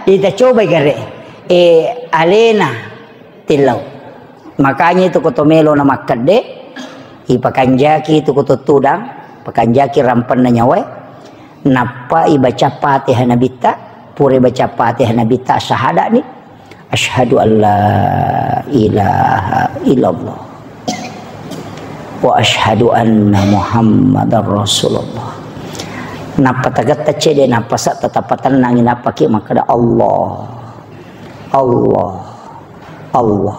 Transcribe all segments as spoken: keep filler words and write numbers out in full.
Ita cobai gare, eh, alena tillau. Makanya itu ko to melo na makkedde, ipakanjaki itu ko to tudang, pakanjaki rampenna nyawae, nappa ibaca Fatihah Nabitta, pura ibaca Fatihah Nabitta, syahada ni, asyhadu an la ilaha illallah wa asyhadu anna Muhammadar Rasulullah. Nappa tagetta cede, nappa sa tetap tenangi, nappa ki makkeda Allah. Allah, Allah.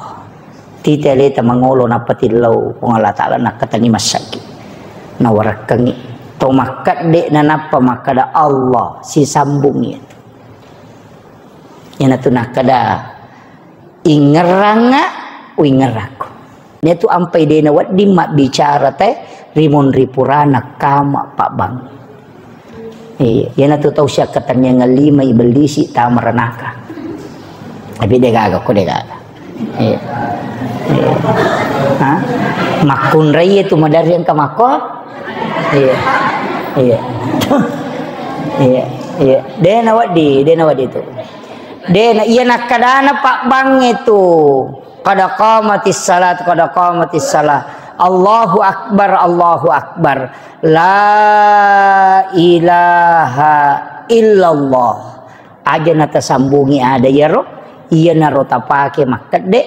Tite aleta mangolo nappa tillau Puang Allah Ta'ala nakkatengi massakki. Nawarekkengi. To makkedde na nappa makkeda Allah, sisambungi itu. Iyanatu nakkeda, ingerrangnga, uingerrakko. Iyanatu ampai dena wedding mabbicara te rimunri purana kama pabbang. Iya, iyanatu tau siakkatenniang lima ibellisi tama ranaka. Tapi de gaga, ko de gaga. Iya. Iya. Ha? Makkunrai itu maderri engka makko? Iya. Iya. Iya. Iya. De na weddi, de na weddi tu. De na, iya nakkadana pabbang itu. Qad qamatis salat, qad qamatis salat. Allahu Akbar, Allahu Akbar. La ilaha illallah. Aja natasambungi ada iyaro, iyanaro tapake makkedde,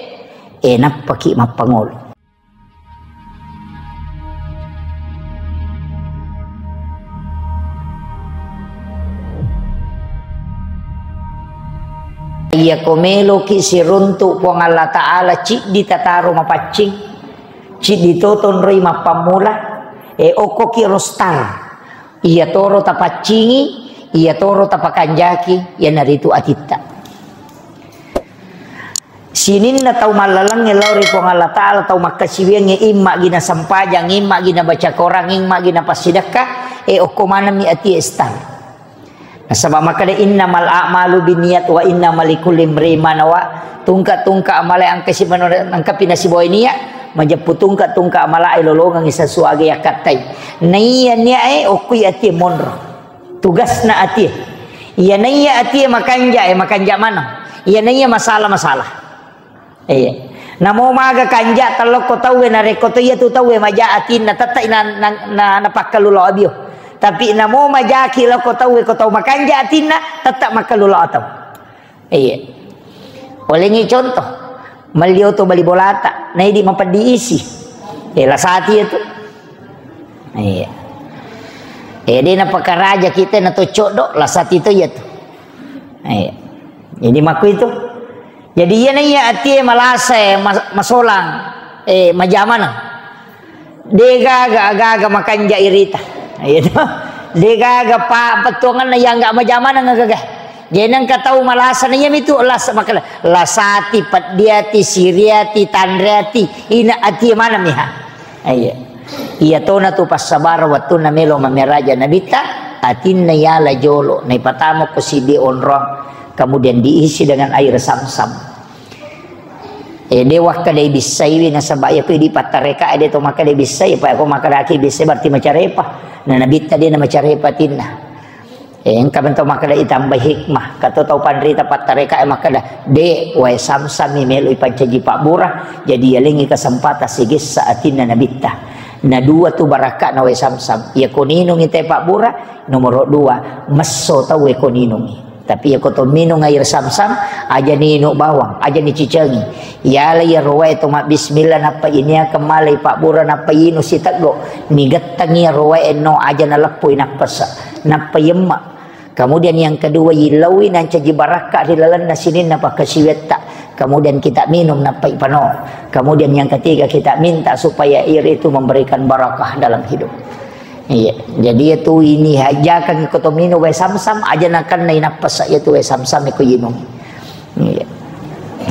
e, nappaki mappangolo. Iyako meloki siruntu Puang Allah Ta'ala, ciddi tataro mapaccing, ciddi to tonroi mappammula, e, okkoki rostar. Iyatoro tapaccingi, iyatoro tapakanjaki, iyanaritu atitta. Sininna tau mallalengnge lao ri Puang Allah Ta'ala, tau makkasiwiangnge, imma gina sempajang, imma gina baca korang, imma gina passidekka, e, okko manengmi atie star. Nasaba makkeda, "Innamal a'malu binniyat wa innama likulli imri'in ma nawa." Tungka-tungka amale engka si-, engkapi nasibawai niat, majeppu tungka-tungka amalae lolongengngi sesuage yakkattai. Naiya niae okkui atie monro. Tugasna atie. Iya naiya atie makanja, e, makanja maneng. Iya naiya masalah, masalah. Iya. Namo maga kanja tellokko tauwe, narekko to iya tu tauwe maja atinna, tette na, na, na, napakkalu lao abio. Tapi namo majaki lokko tauwe, ko tau makanja atinna, tette makkalu lao atau. Iya. Olengi contoh, malli oto bali bolata, naidi mapeddi isi. Eh, lasati itu. Iya. Eh, de napakaraja kita na to coddo, lasati to iya tu. Iya. Jadi makku itu. Jadi, iyana iya atie malasa, e, mas-, masolang, e, majamana. De gaga, gaga makanja irita. Iya to. De gaga pa-, pettuanganna iya nggak majamana nggak gaga. Jadi, nengka tau malasa na iya mitu las-, makala-, lasati, peddiati, siriati, tanreati, ina atie mana miha. Iya. Iya tona tu passabareng wettunna melo mammeraja Nabitta, atinna yala jolo, naipatama ko siddi onrong, kemudian diisi dengan air Zamzam. Eh, de wakkeda ibissaiwi, nasaba iya ko idi pattareka, eh, de to makkeda ibissai, pa ko makkeda ki ibissai berarti macarepa. Na Nabitta de na macarepa atinna. Eh, engka mento makkeda itambai hikmah. Kato tau panrita pattareka, eh, makkeda, "De, wae Zamzam mi melo ipancaji pabbura, jadi yalengi kesempatan sigessa atinna Nabitta." Na dua tu barakka'na wae Zamzam. Iya ko ninungi te pabbura, nomoro dua, messo tau e ko ninungi. Tapi iya ko to minung air Zamzam, aja ni inu bawang, aja ni cicengi. Yala iya rowae to mabbismillah nappa iniakeng malai pabbura nappa inu siteggo. Nigettangi iya rowae no aja naleppui nappasa. Nappa yemma. Kemudian yang kedua, ilaui nancaji barakka ri lalenna sininna pakkasiwiatta. Kemudian kita minum nappai pano. Kemudian yang ketiga, kita minta supaya air itu memberikan barakah dalam hidup. Iya, jadi itu ini hajakan ko to minum wae Zamzam, aja nakenna inappasa itu wae Zamzam ko inung. Iya.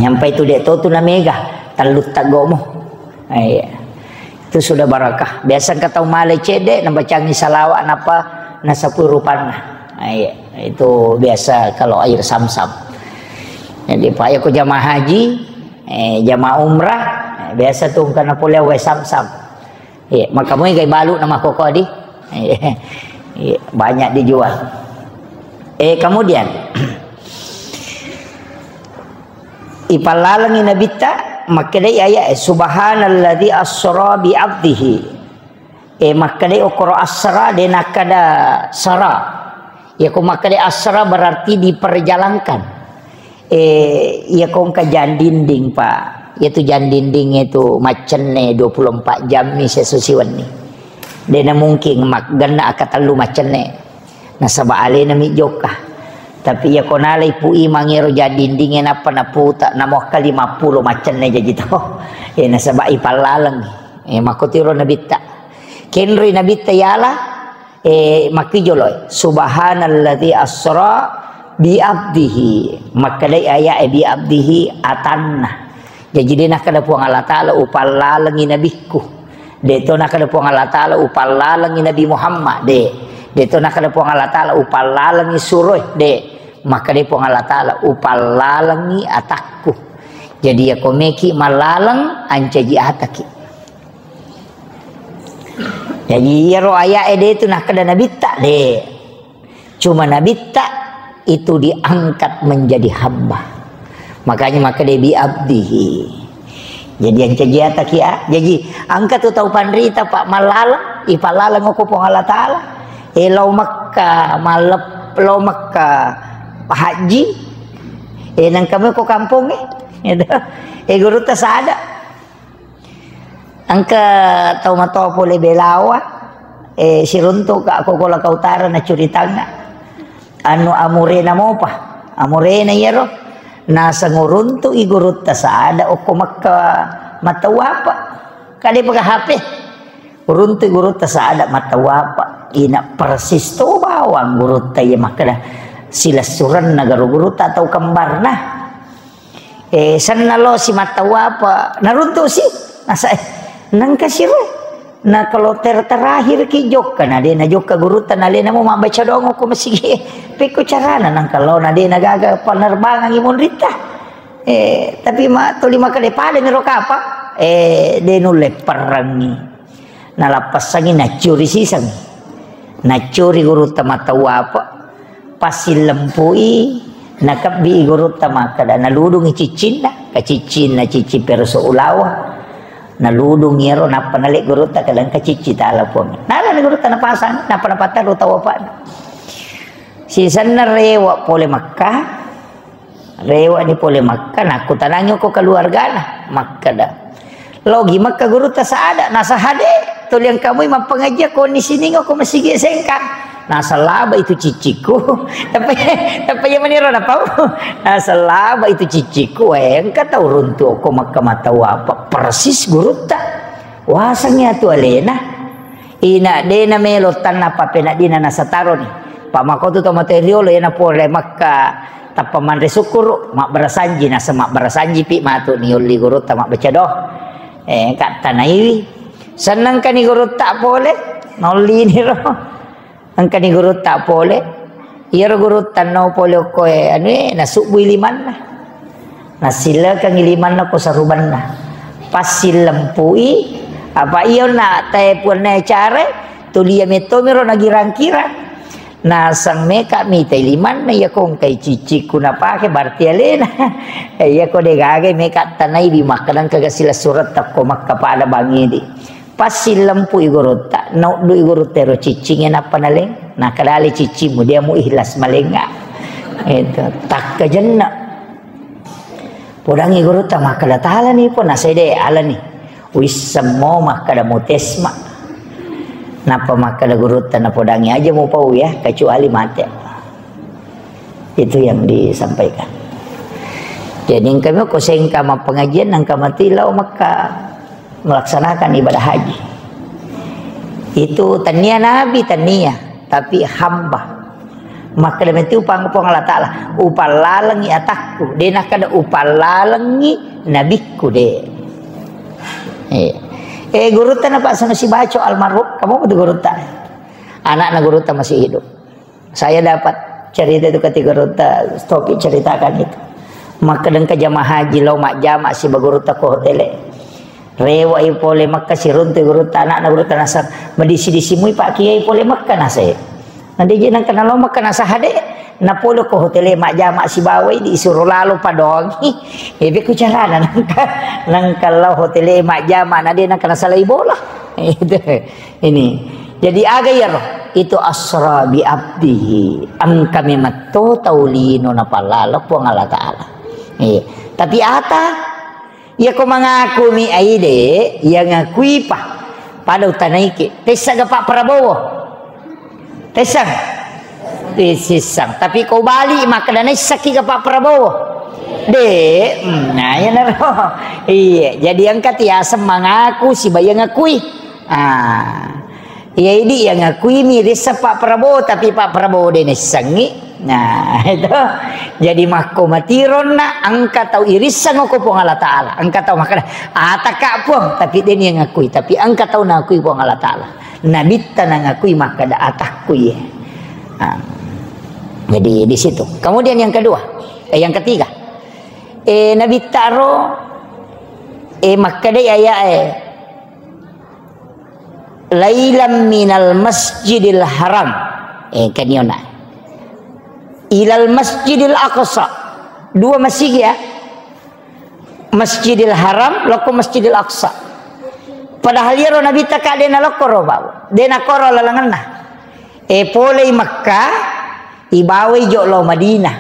Nyampai tu de to tu namega, tellu taggomo. Iya. Itu sudah barakah. Biasa engka tau male cedde, nabacangi salawat napa nasapui rupanna. Nah, iya. Itu biasa kalau air Zamzam. Jadi, pa iya ko jamaah haji, eh, jamaah umrah, eh, biasa tu engka napole wae Zamzam. Iya, maka mui gai balu nama koko di. Iya, iya, banyak dijual. Eh, kemudian, Ipallalengi Nabitta, makkedai aya'e, "Subhanalladzi asra bi abdihi." E, makkedai okkoro asra, de nakkeda sara. Iyako makkedai asra berarti diperjalankan. E, iyako engka jang dinding, Pak. Iyatu jang dinding itu maccenne dua puluh empat jammi sesusi wenni. De na mungkin maggenna akatellu maccenne. Nasaba alena mi jokka. Tapi iyako nalai Pu Imang ero jang dindingnge nappa naputa, namoakka lima puluh maccenne jaji to. E, nasaba ipallaleng. E, makkotiro Nabitta. Kenroi Nabitta yala, e, makkijolo, "Subhanalladzi asra bi abdihi." Makkedai aya'e, "Bi abdihi," atanna. Jaji, de nakkeda Puang Allah Ta'ala, "Upallalengi nabikku." De to nakkeda Puang Allah Ta'ala, "Upallalengi Nabi Muhammad." De. De to nakkeda Puang Allah Ta'ala, "Upallalengi suroe." De. Makkeda Puang Allah Ta'ala, "Upallalengi atakku." Jadi, iyako meki mallaleng, ancaji ataki. Jadi, iyaro aya'e de tu nakkeda Nabitta, de. Cuma Nabitta itu diangkat menjadi hamba. Makanya makkeda, "Bi abdihi." Jadi, ancaji ataki, a. Jadi, engka tu tau panrita, Pak, mallaleng, ipallaleng ko Puang Allah Ta'ala. E, lao Mekka, mallep-, lao Mekka haji. E, nengka meko kampongnge. Gitu. E, gurutta sada. Engka tau matoa pole Belawa, e, siruntuka ko Kolaka Utara nacuritangnga. Anu amurena mopa, amurena iyaro. Naseng uruntu'i gurutta sada okko Mekka mattawapa. Kade pega H P. Uruntu'i gurutta sada mattawapa. Ina persis to bawang gurutta iya makkeda silessurenna garo gurutta atau kembarna. Eh, senna lo si mattawapa, naruntu si. Nasa, eh, nengka si ro. Na kalau ter-, terakhir ki jokka, na de na jokka gurutta, na lena mo mabbaca doang ko masigi. Pekko carana nengka lo, na de na gaga penerbangan i monritta. Eh, tapi ma tuli makkeda pada mi ro kapa. Eh, de nulle perangi. Nalappessangi, naccuri sisengngi. Naccuri gurutta mattawapa, passilempui, nakebbi gurutta makkeda, naludungi ciccinna, kaciccinna cicci perusu ulawa. Naludungi ero, nappa nale gurutta, kadang kacicci tala pong. Nalani gurutta napasang, nappa napatteru tawapana. Sisenna rewa pole Mekka, Rewani pole Mekka, nakkutanangi ko keluargana, makkeda, "Logi Mekka gurutta sada?" Nasa, "Hade, toliang kamui mappangaji ko ni sining ko masigi Sengkang." Nasa, "Laba itu cicciku." Tapi, tapi iya maniro napau. Nasa, "Laba itu cicciku, engka tau runtu ko Mekka mattawapa persis gurutta. Wasengngi atu alena." Ina de na melo tanna papeneddinna nasa taroni. Pamakotu to mate riolo ena pole Mekka tappa manre sukkuru, mabbarasanji, nasa mabbarasanji pi matu ni olli gurutta mabbaca doa. Eh, engka tanaiwi. Sennengkani gurutta pole, naollini ro. Engkani gurutta pole. Iyaro gurutta no pole okkoe, anu, eh, nasubbui limanna. Nassilekengi limanna ko sarubanna. Passilempui, apa iya na tae puanna care, tulia mettomiro nagirang-kirang. Naseng meka mitai limanna, iya ko engkai cicciku napake, berarti alena. Eh, iya ko de gaga meka tanai di makkadang kaga silessuretta ko Mekka pada bangidi. Passilempui gurutta, nauddu'i gurutta ero ciccingnge nappa naleng. Nakadali ciccimu, dia mu ikhlas malenga. Itu, takkajenna. Podangi gurutta makkada talani po, nasede alani. Wissemmo makkada mutesma. Nappa makkada gurutta napodangi aja mu pau ya, kecuali mate. Itu yang disampaikan. Jadi engka mi ko Sengkang mappengajian, engka mati lao Mekka melaksanakan ibadah haji. Itu tania nabi, tania, tapi hamba. Makkeda mati upang Puang Allah Ta'ala, "Upallalengi atakku." De nakkeda, "Upallalengi nabikku," de. Eh, eh, gurutta na Pak Sanusi Baco almarhum, kamu betul gurutta. Anakna gurutta masih hidup. Saya dapat cerita itu ketika gurutta Taufik ceritakan itu. Makkeda engka jamaah haji lao majjama siba gurutta ko hotele. Rewa i pole Mekka, siruntu gurutta, anakna gurutta nasa, "Madisi-disi mui Pak Kiai pole Mekka," nasa. Nade je nangka nalo Mekka nasa hade. Napole ko hotele majjama sibawai, disuro lalo padoangi. Ebe ku carana nangka, nangka lao hotele majjama na de nangka nasalai bola. Itu. Ini. Jadi aga iyaro? Itu asra bi abdihi. Engka memetto tau lino napallalo Puang Allah Ta'ala. Iya. Tapi ata Iya ko mangakumi aide, iya ngakuipa. Pada utanaiki. Tessaga Pak Prabowo? Tessang? Tessang. Tapi ko bali makkeda nessaki ga Pak Prabowo? De, hmm, nah, iya naro. Iya, jadi engka tiaseng mangaku siba iya ngakui. Ah. Iya, idi yang ngakui mi rissa Pak Prabowo, tapi Pak Prabowo de nessangi. Nah, itu. Jadi makko matironna engka tau irissang ko Puang Allah Ta'ala. Engka tau makkeda, "Ataka Puang," tapi de yang ngakui, tapi engka tau ngakui Puang Allah Ta'ala. Nabitta nangakui makkeda atakku ye. Ah. Jadi di situ. Kemudian yang kedua, eh, yang ketiga. Eh, Nabitta ro, eh, makkeda ayat, eh, lailan minal masjidil haram. Eh, kaniona. Ilal masjidil aqsa. Dua masigi ya. Masjidil Haram, lokko Masjidil Aqsa. Padahal iyaro Nabitta ka dena lokko ro, Pak. Dena koro lalangenna. Eh, polei Makkah, ibawai jo lao Madinah.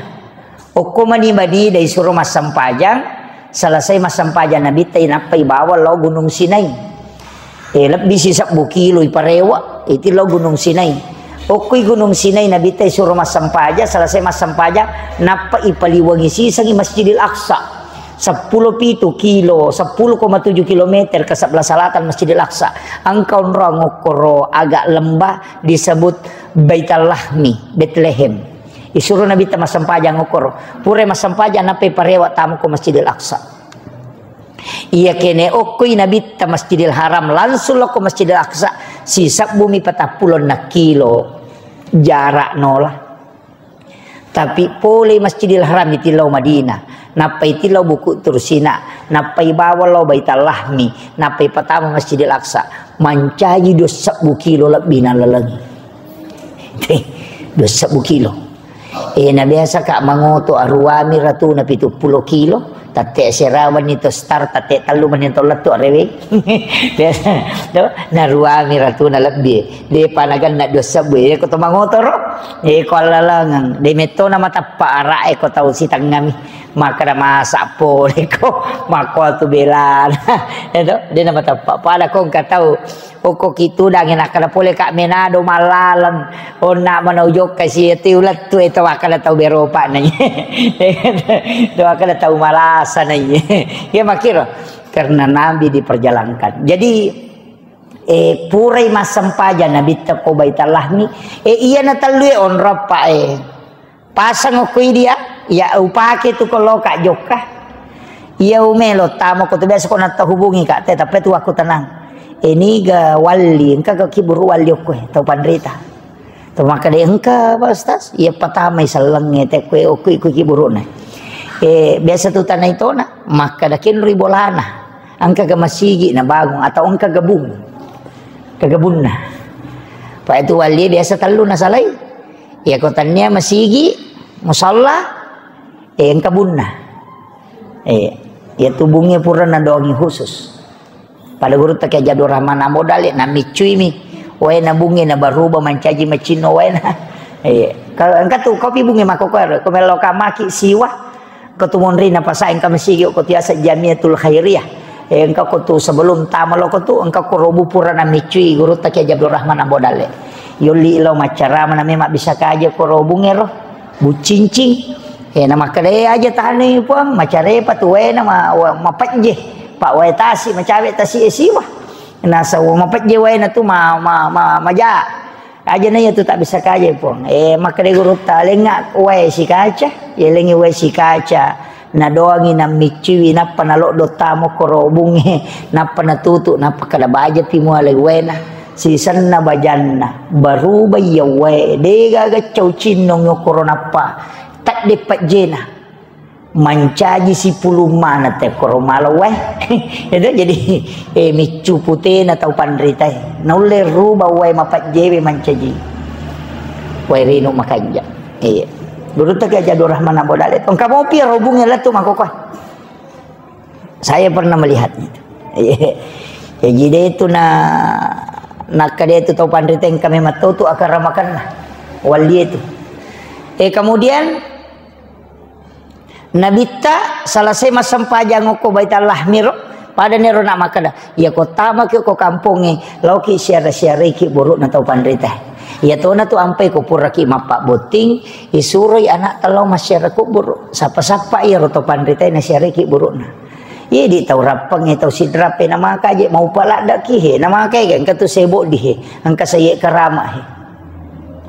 Okko mani Madinah isuro massempajang, selesai massempajang Nabitta inappa ibawa lao Gunung Sinai. Eh, lebbi sisebbu kilo iparewa, iti lao Gunung Sinai. Okkoi Gunung Sinai Nabitta isuro massempajang, selesai massempajang, nappa ipaliwangi sisengi Masjidil Aqsa. Seppulo pitu kilo, sepuluh koma tujuh kilometer ke sebelah selatan Masjidil Aqsa. Engka onrong okkoro agak lembah disebut Baitul Lahmi, Bethlehem. Isuro Nabitta massempajang okkoro. Pura massempajang nappa iparewa tama ko Masjidil Aqsa. Iya kene okkoi Nabitta Masjidil Haram, langsung lokko Masjidil Aqsa, sisebbumi patappulo enneng kilo jarak nola. Tapi pole Masjidil Haram itillau Madinah, nappa itillau Bukut Tursina, nappa ibawa lao Baitul Lahmi, nappa ipatama Masjidil Aqsa, mancaji dua sebbu kilo lebbi nalalengi. Dua sebbu kilo. Eh, na biasa ka mangoto aruami ratuna pitu pulo kilo, tatte serawanni to start, tatte tellu mani to lettu arewe. Biasa, to, naruami ratuna lebbi. Depa naganna dua sebbu, eh, ko to mangotoro. Eh, ko allalengeng. De metto na matappa ara, eh, ko tau sitengngami. Makkeda masa pole ko, makko tu belana. Eh, to, de na matappa. Pada ko engka tau Okko ki tudang, nakkeda pole ka Menado mallaleng. Onna mana ujokka si tiu lettu e, to wakkeda tau beropa na. To wakkeda tau malasa na. Ya makkiro, karena Nabi diperjalankan. Jadi, eh, purai massempajang Nabitta ko Baitul Lahmi, eh, iya na tellu e onrong pa e. Pasang okko idi ya, ya upake tu ko loka jokka. Iya umelo tamo ko tu biasa ko natta hubungi ka, te, tapi tu aku tenang. Ini ga walli, engka ga kiburu walli okko, eh, tau panrita. Tau makkeda engka, Pak Ustaz, iya patamai sellengnge te kue okko iku kiburuna. Eh, biasa tu tanai tona, makkeda kenroi bolana. Engka ga masigi na bangun atau engka gabung. Kegabunna. Pak itu walli biasa tellu nasalai. Iya ko tania masigi, musalla, eh, engka bunna. Eh, iya tu bunge pura nadoangi khusus. Pada guru tak Haji Abdul Rahman Ambo Dale, namiccui mi. Wae na bunge na baruba mancaji macinno wae na. Eh, kalau engka tu kopi bunge mako ko, ko melo ka maki siwa. Ko tu monri na pasa engka masigi ko tiasa Jamiatul Khairiyah. Eh, engka ko tu sebelum tama lo ko tu, engka ko robu pura namiccui guru tak Haji Abdul Rahman Ambo Dale. Yolli lo macarama na memang bisa kaja ko robung ero. Bucincing. Eh, na makkeda, "Eh, aja tani, Puang, macarepa tu waena ma-, wa-, mapejje. Pak wae tasi, macawe tasi e siwa. Nasa wa mapejje waena tu ma-, ma-, ma-, maja. Aja na iya tu tak bisa kaja, Puang." Eh, makkeda gurutta, "Lenga wae sikaca." Ya lengi wae sikaca. Nadoangi nammiccui, nappa naloddo tamo ko robungnge, nappa natutu, nappa kada baja pi mualai waena. Sisenna bajanna, baruba iya wae, degaga cau cinnong okoro nappa tadde pajjena. Mancaji sipulung mana te koro malo wae. Itu jadi, eh, miccu putena tau panritae. Naulle ruba wae mapajjewe mancaji. Wae rinu makanja. Iya. Gurutta Kiai Haji Abdul Rahman Abu Dalib. Engka mopi robungnge lettu makkokkoe. Saya pernah melihatnya itu. Iya. Jadi dia itu na, nakka dia itu tau panrita engka memang tau tu akaramakanna. Wali itu. Eh, kemudian Nabitta salasai massempajang okko Baitul Lahmi ro, pada nero na makkeda, "Iya ko tamaki ko kampongnge, laoki siara-siaraiki burukna tau panrita." Iya tona tu ampai ko puraki mappabbotting, isuroi anak tellau massiara kuburu. Sappa-sappa iyaro tau panrita na siaraiki burukna. Iya di tau rappengnge tau sidrappe na maka je mau paladdaki he, na maka engka tu sebok di he, engka saye karama he.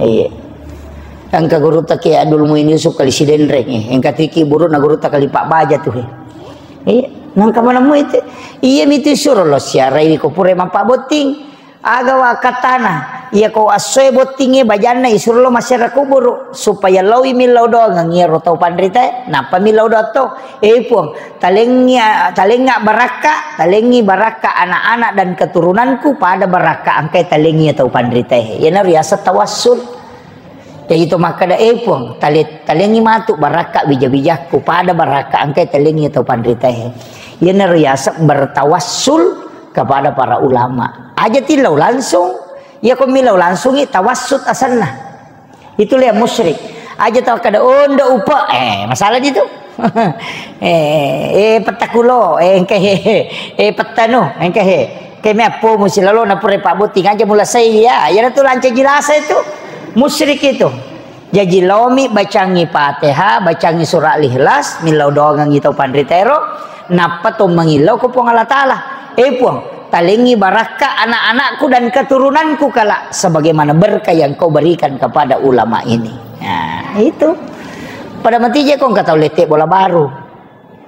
Iya. Engka gurutta Kiai Abdul Muin Yusuf kali Sidenreng, eh. Engka tiki burukna gurutta kali Pak Baja tu, eh. Iya. Nangka manemu itu. Iya mitu isuro lo siarai ko pura mappabotting. Aga wa katana. Iya ko assoe bottinge bajanna isuro lo massiara kuburu supaya laoi millau doangeng iyaro tau panrita, eh. Nappa millau doang to. Eh, Puang, talengngi, talengnga barakka, talengngi barakka anak-anak dan keturunanku pada barakka engkai talengngi tau panritae. Iyanaro riaseng tawassul. Jadi to makkeda, "Eh, Puang, tale-, talengngi matu barakka wija-wijakku pada barakka engkai talengngi tau panritae." Iyanaro riaseng bertawassul kepada para ulama. Aja tillau langsung, iya ko millau langsungi tawassut asenna. Itulah yang musyrik. Aja tau kada ondo upa. Eh, masalah di tu. Eh, eh, petta kulo, eh, engke he, eh, petta no, engke he. Keme appo musi lalo na pura pabbotting aja mula sai ya. Iyana tu lanca jilasa itu. Musyrik itu. Jaji laomi bacangi Fatihah, bacangi surah Al-Ikhlas, millau doangengi tau panritero, nappa to mangillau ko Puang Allah Taala. Eh, Puang, talengngi barakka anak-anakku dan keturunanku kala sebagaimana berkah yang kau berikan kepada ulama ini. Nah, itu. Pada mati je ko engka tau lette bola baru.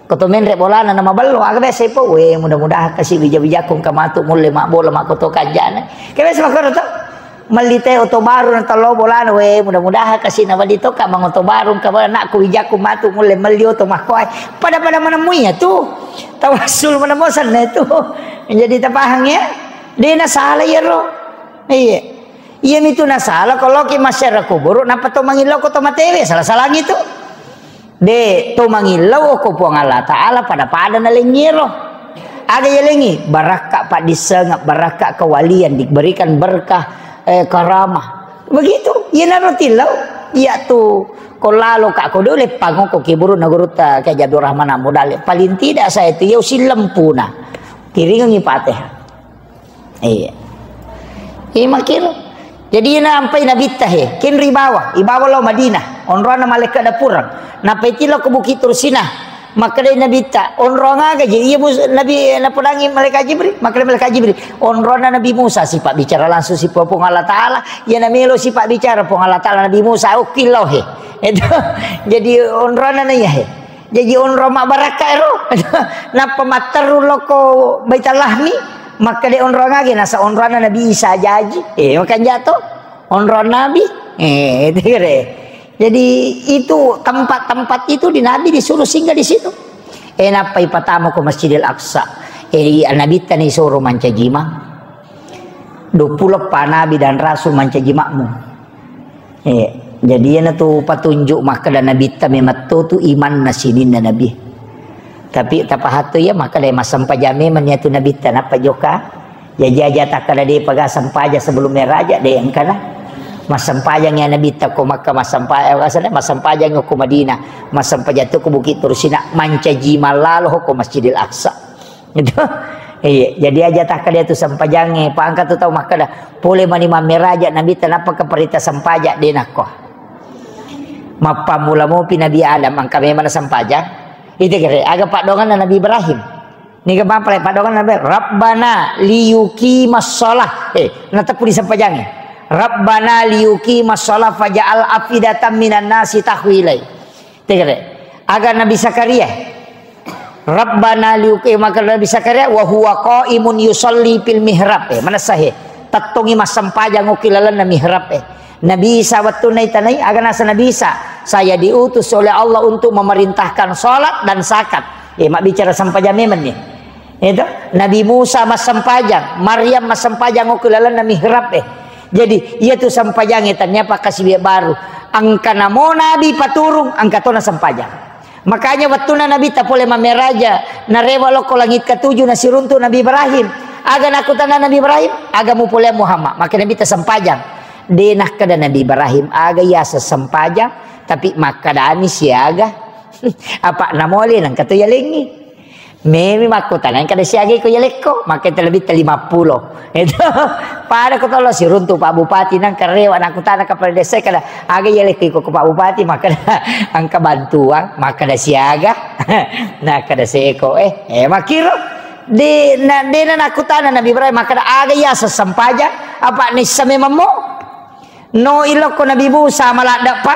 Ko to menre bolana na mabello, aga biasa ipo, "We, mudah-mudahan kasi wija-wijakku engka matu mulle mabbola makkoto kanjana." Ke biasa makkoro to. Melli te oto baru na tello bolana, "We, mudah-mudahan kasi na wali to ka mang oto baru engka anakku wijakku matu mulle melli oto makkoe." Pada-pada manemmu iya tu. Tawassul manemmu senna tu. Jadi tapahang ya. De na salah iyaro. Iya. Iya mitu na salah kalau ki masyarakat kuburu napa to mangillau ko to matewe, salah-salah gitu. De to mangillau ko Puang Allah Taala pada-pada nalengngi ro. Aga yalengngi? Barakka paddissengeng, barakka kewalian, diberikan berkah, eh, karamah. Begitu. Iyanaro tillau. Iya tu ko lalo ka ko dole pango ko kiburu na gurutta Kiai Abdul Rahman Abu Dalib. Paling tidak saya tu ya usilempuna. Kiringengi Fatihah. Iya. Iya makkiro. Jadi ina ampai Nabitta he, kenri bawa, ibawa lao Madinah. Onrona malaikat dapurang. Napai tilo ke Bukit Tursinah. Makkedai Nabitta, "Onrong aga je?" Iya Mus-, Nabi napodangi malaikat Jibril. Makkeda malaikat Jibril, "Onrona Nabi Musa sipa bicara langsung sipa Puang Allah Taala. Iya namelo sipa bicara Puang Allah Taala Nabi Musa, okkillo he." Itu. Jadi onrona na iya he. Jaji onrong mabbarakka ero. Nappa matteru lokko Baitul Lahmi, makkeda onrong age nasa onronna Nabi Isa jaji. Eh, makanja to? Onrong Nabi. Eh, itu kira. Jadi itu tempat-tempat itu di Nabi disuruh singgah di situ. Eh, nappa ipatama ko Masjidil Aqsa. Eh, Nabi tani suruh mancaji imang. Dua puluh pa Nabi dan Rasul mancaji makmum. Eh, jadi iyana tu patunjuk makkeda Nabitta memetto tu imanna sininna Nabi. Tapi tapahatto iya makkeda massempajang memang iya tu Nabitta nappa jokka. Jaji aja takkeda de paga sempajang sebelum meraja de engkana. Massempajang iya Nabitta ko Makkah massempajang, massempajang ko Madinah, massempajang tu ko Bukit Tursina, mancaji mallalo ko Masjidil Aqsa. Itu. Iya, jadi aja takkeda tu sempajangnge, pangka tu tau makkeda, pole mani mammeraja Nabitta nappa ke perita sempajang de nakko. Mappammula mopi Nabi Adam, engka memang sempajang. Itu kira, aga paddoanganna Nabi Ibrahim. Niga mapale paddoanganna Nabi, "Rabbana liyuqimas shalah." Eh, nateppu di sempajangnge. "Rabbana liyuqimas shalah faja'al afidatan minan nasi tahwi ilai." Tegere. Aga Nabi Zakaria. Rabbana liuqi-, maka Nabi Zakaria wa huwa qaimun yusalli fil mihrab. Eh, manessa he. Tettongi massempajang okki lalenna mihrab, eh. Nabi Isa wettunna itanai, aga nasa Nabi Isa, "Saya diutus oleh Allah untuk memerintahkan salat dan zakat." Eh, mabbicara sempajang memang nih. Itu, Nabi Musa massempajang, Maryam massempajang okki lalenna mihrab, eh. Jadi, iya tu sempajangnge tania pakkasiwiang baru. Engka namo Nabi paturung, engka to nasempajang. Makanya wettunna Nabitta pole mammeraja, narewa lokko langit ketujuh, nasiruntu Nabi Ibrahim. Aga nakkutana Nabi Ibrahim? Aga mupolea Muhammad? Maka Nabitta sempajang. De nakkeda Nabi Ibrahim aga yaseng sempajang, tapi makkadani siaga. Apa namole nangka to yalengngi. Memi makkutana, engka de siaga iko yalekko, maka terlebih lima puluh. Itu pada ko tolo siruntu Pak Bupati nang karewa nakutana kepala desa kada aga yalekko iko ke Pak Bupati, maka engka bantuan, maka da siaga. Nah, kada seko, eh, eh, makiro. De na, de na nakutana Nabi Ibrahim, maka da aga yaseng sempajang, apa nissa memang mo? No ilokko Nabi Musa maladde'pa,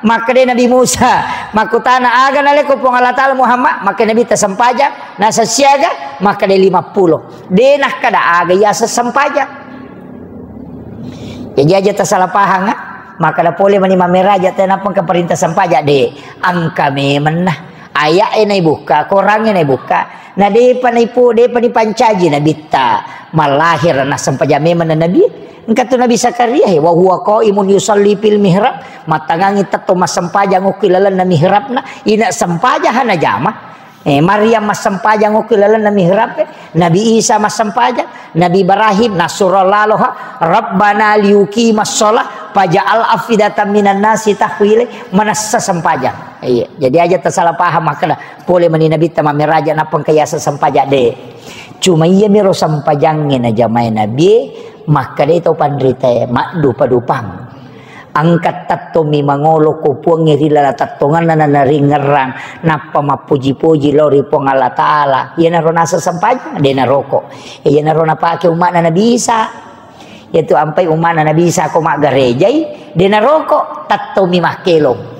makkeda Nabi Musa, makkutana, "Aga nalekko Puang Allah Ta'ala Muhammad?" Makkeda Nabitta sempajang, naseng siaga, makkeda lima puluh. De nakkeda aga yaseng sempajang. Jadi aja tasalah pahang, ah. Makkeda pole mani mammeraja, tenapa engka perintah sempajang, de. Engka memenna. Aya'e naibukka, korangnge naibukka, na depa naipu-, depa nipancaji Nabitta malahir nassempajang memang Nabi. Engka tu Nabi Zakaria, he, wa huwa qaimun yusalli fil mihrab, mattangangi tetto massempajang okko lalenna mihrabna, ina sempajang hana jama. Eh, Maryam massempajang okko lalenna mihrab, eh. Nabi Isa massempajang, Nabi Ibrahim nasuro laloha, Rabbana liyuqimas shalah, faja'al afidatan minan nasi tahwi ilai, manessa sempajang. Iya, jadi aja tasalah paham makkeda pole mani Nabitta mammeraja nappa engka yaseng sempajang, de. Cuma iya miro sempajangnge najamae Nabie, makkeda to panritae, maddupa-dupang. Engka tettomi mangolo ko Puangnge ri laleng tettonganna nanaringngerang, nappa mappuji-puji lao ri Puang Allah Ta'ala. Iyanaro naseng sempajang, de naroko. Iyanaro napake umma'na Nabi Isa. Yaitu ampai ummana Nabi Isa ko maggarejai, de naroko, tattomi makkelong.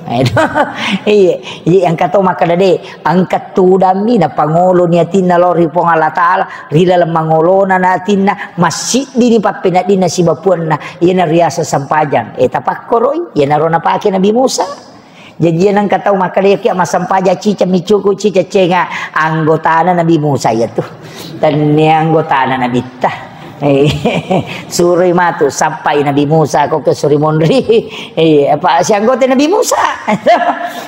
Iya, iya, engka to makkeda de, engka tudammi napangoloni atinna lao ri Puang Allah Ta'ala, ri laleng mangolona na atinna, massiddini pappeneddinna sibawa puanna, iyana riaseng sempajang. Eh, tapakkoroi, iyanaro napake Nabi Musa. Jaji nengka tau makkeda, "Iya kia massempajang ciceng mi cuku, ciceng cenga." Anggotana Nabi Musa iya tu. Tennia anggotana Nabitta. Eh, suroi matu, sappai Nabi Musa ko ke suri monri. Eh, apa si anggota Nabi Musa?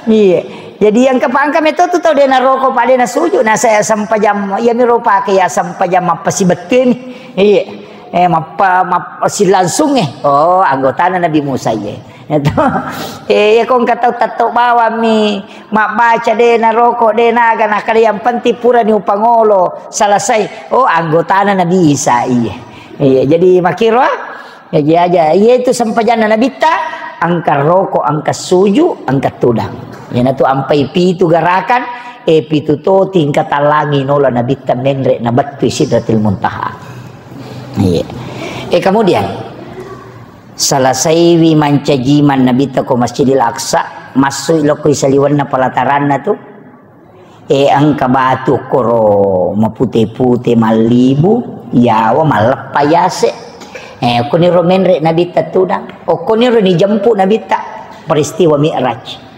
Iya. Jadi yang kepangka meto tu tau de naroko pa de nasuju, na saya sempajang, iya miro pake ya sempajang mappasibetteni. Iya. Eh, mappa-, map-, silangsung, eh. Oh, anggotana Nabi Musa, iya. Itu. Eh, iya, ko engka tau tetto bawammi mabbaca de naroko, de naga, nakkeda yang penting purani upangolo, selesai. Oh, anggotana Nabi Isa, iya. Iya, jadi makkiro, ah. Jadi aja, iya itu sempajanna Nabitta, engka roko, engka suju, engka tudang. Iyanatu ampai pitu garakan, eh, pitu to tingkatan langi nola Nabitta menre nabettui Sidratil Muntaha. Iya. Eh, kemudian, selesaiwi mancaji man Nabitta ko Masjidil Aqsa, massui lokko saliwenna pelataranna tu. Eh, engka batu koro mapute-pute mallibu, yawa malleppa yase. Eh, okkoniro menre Nabitta tudang. Okkoniro nijempu Nabitta. Peristiwa Mi'raj.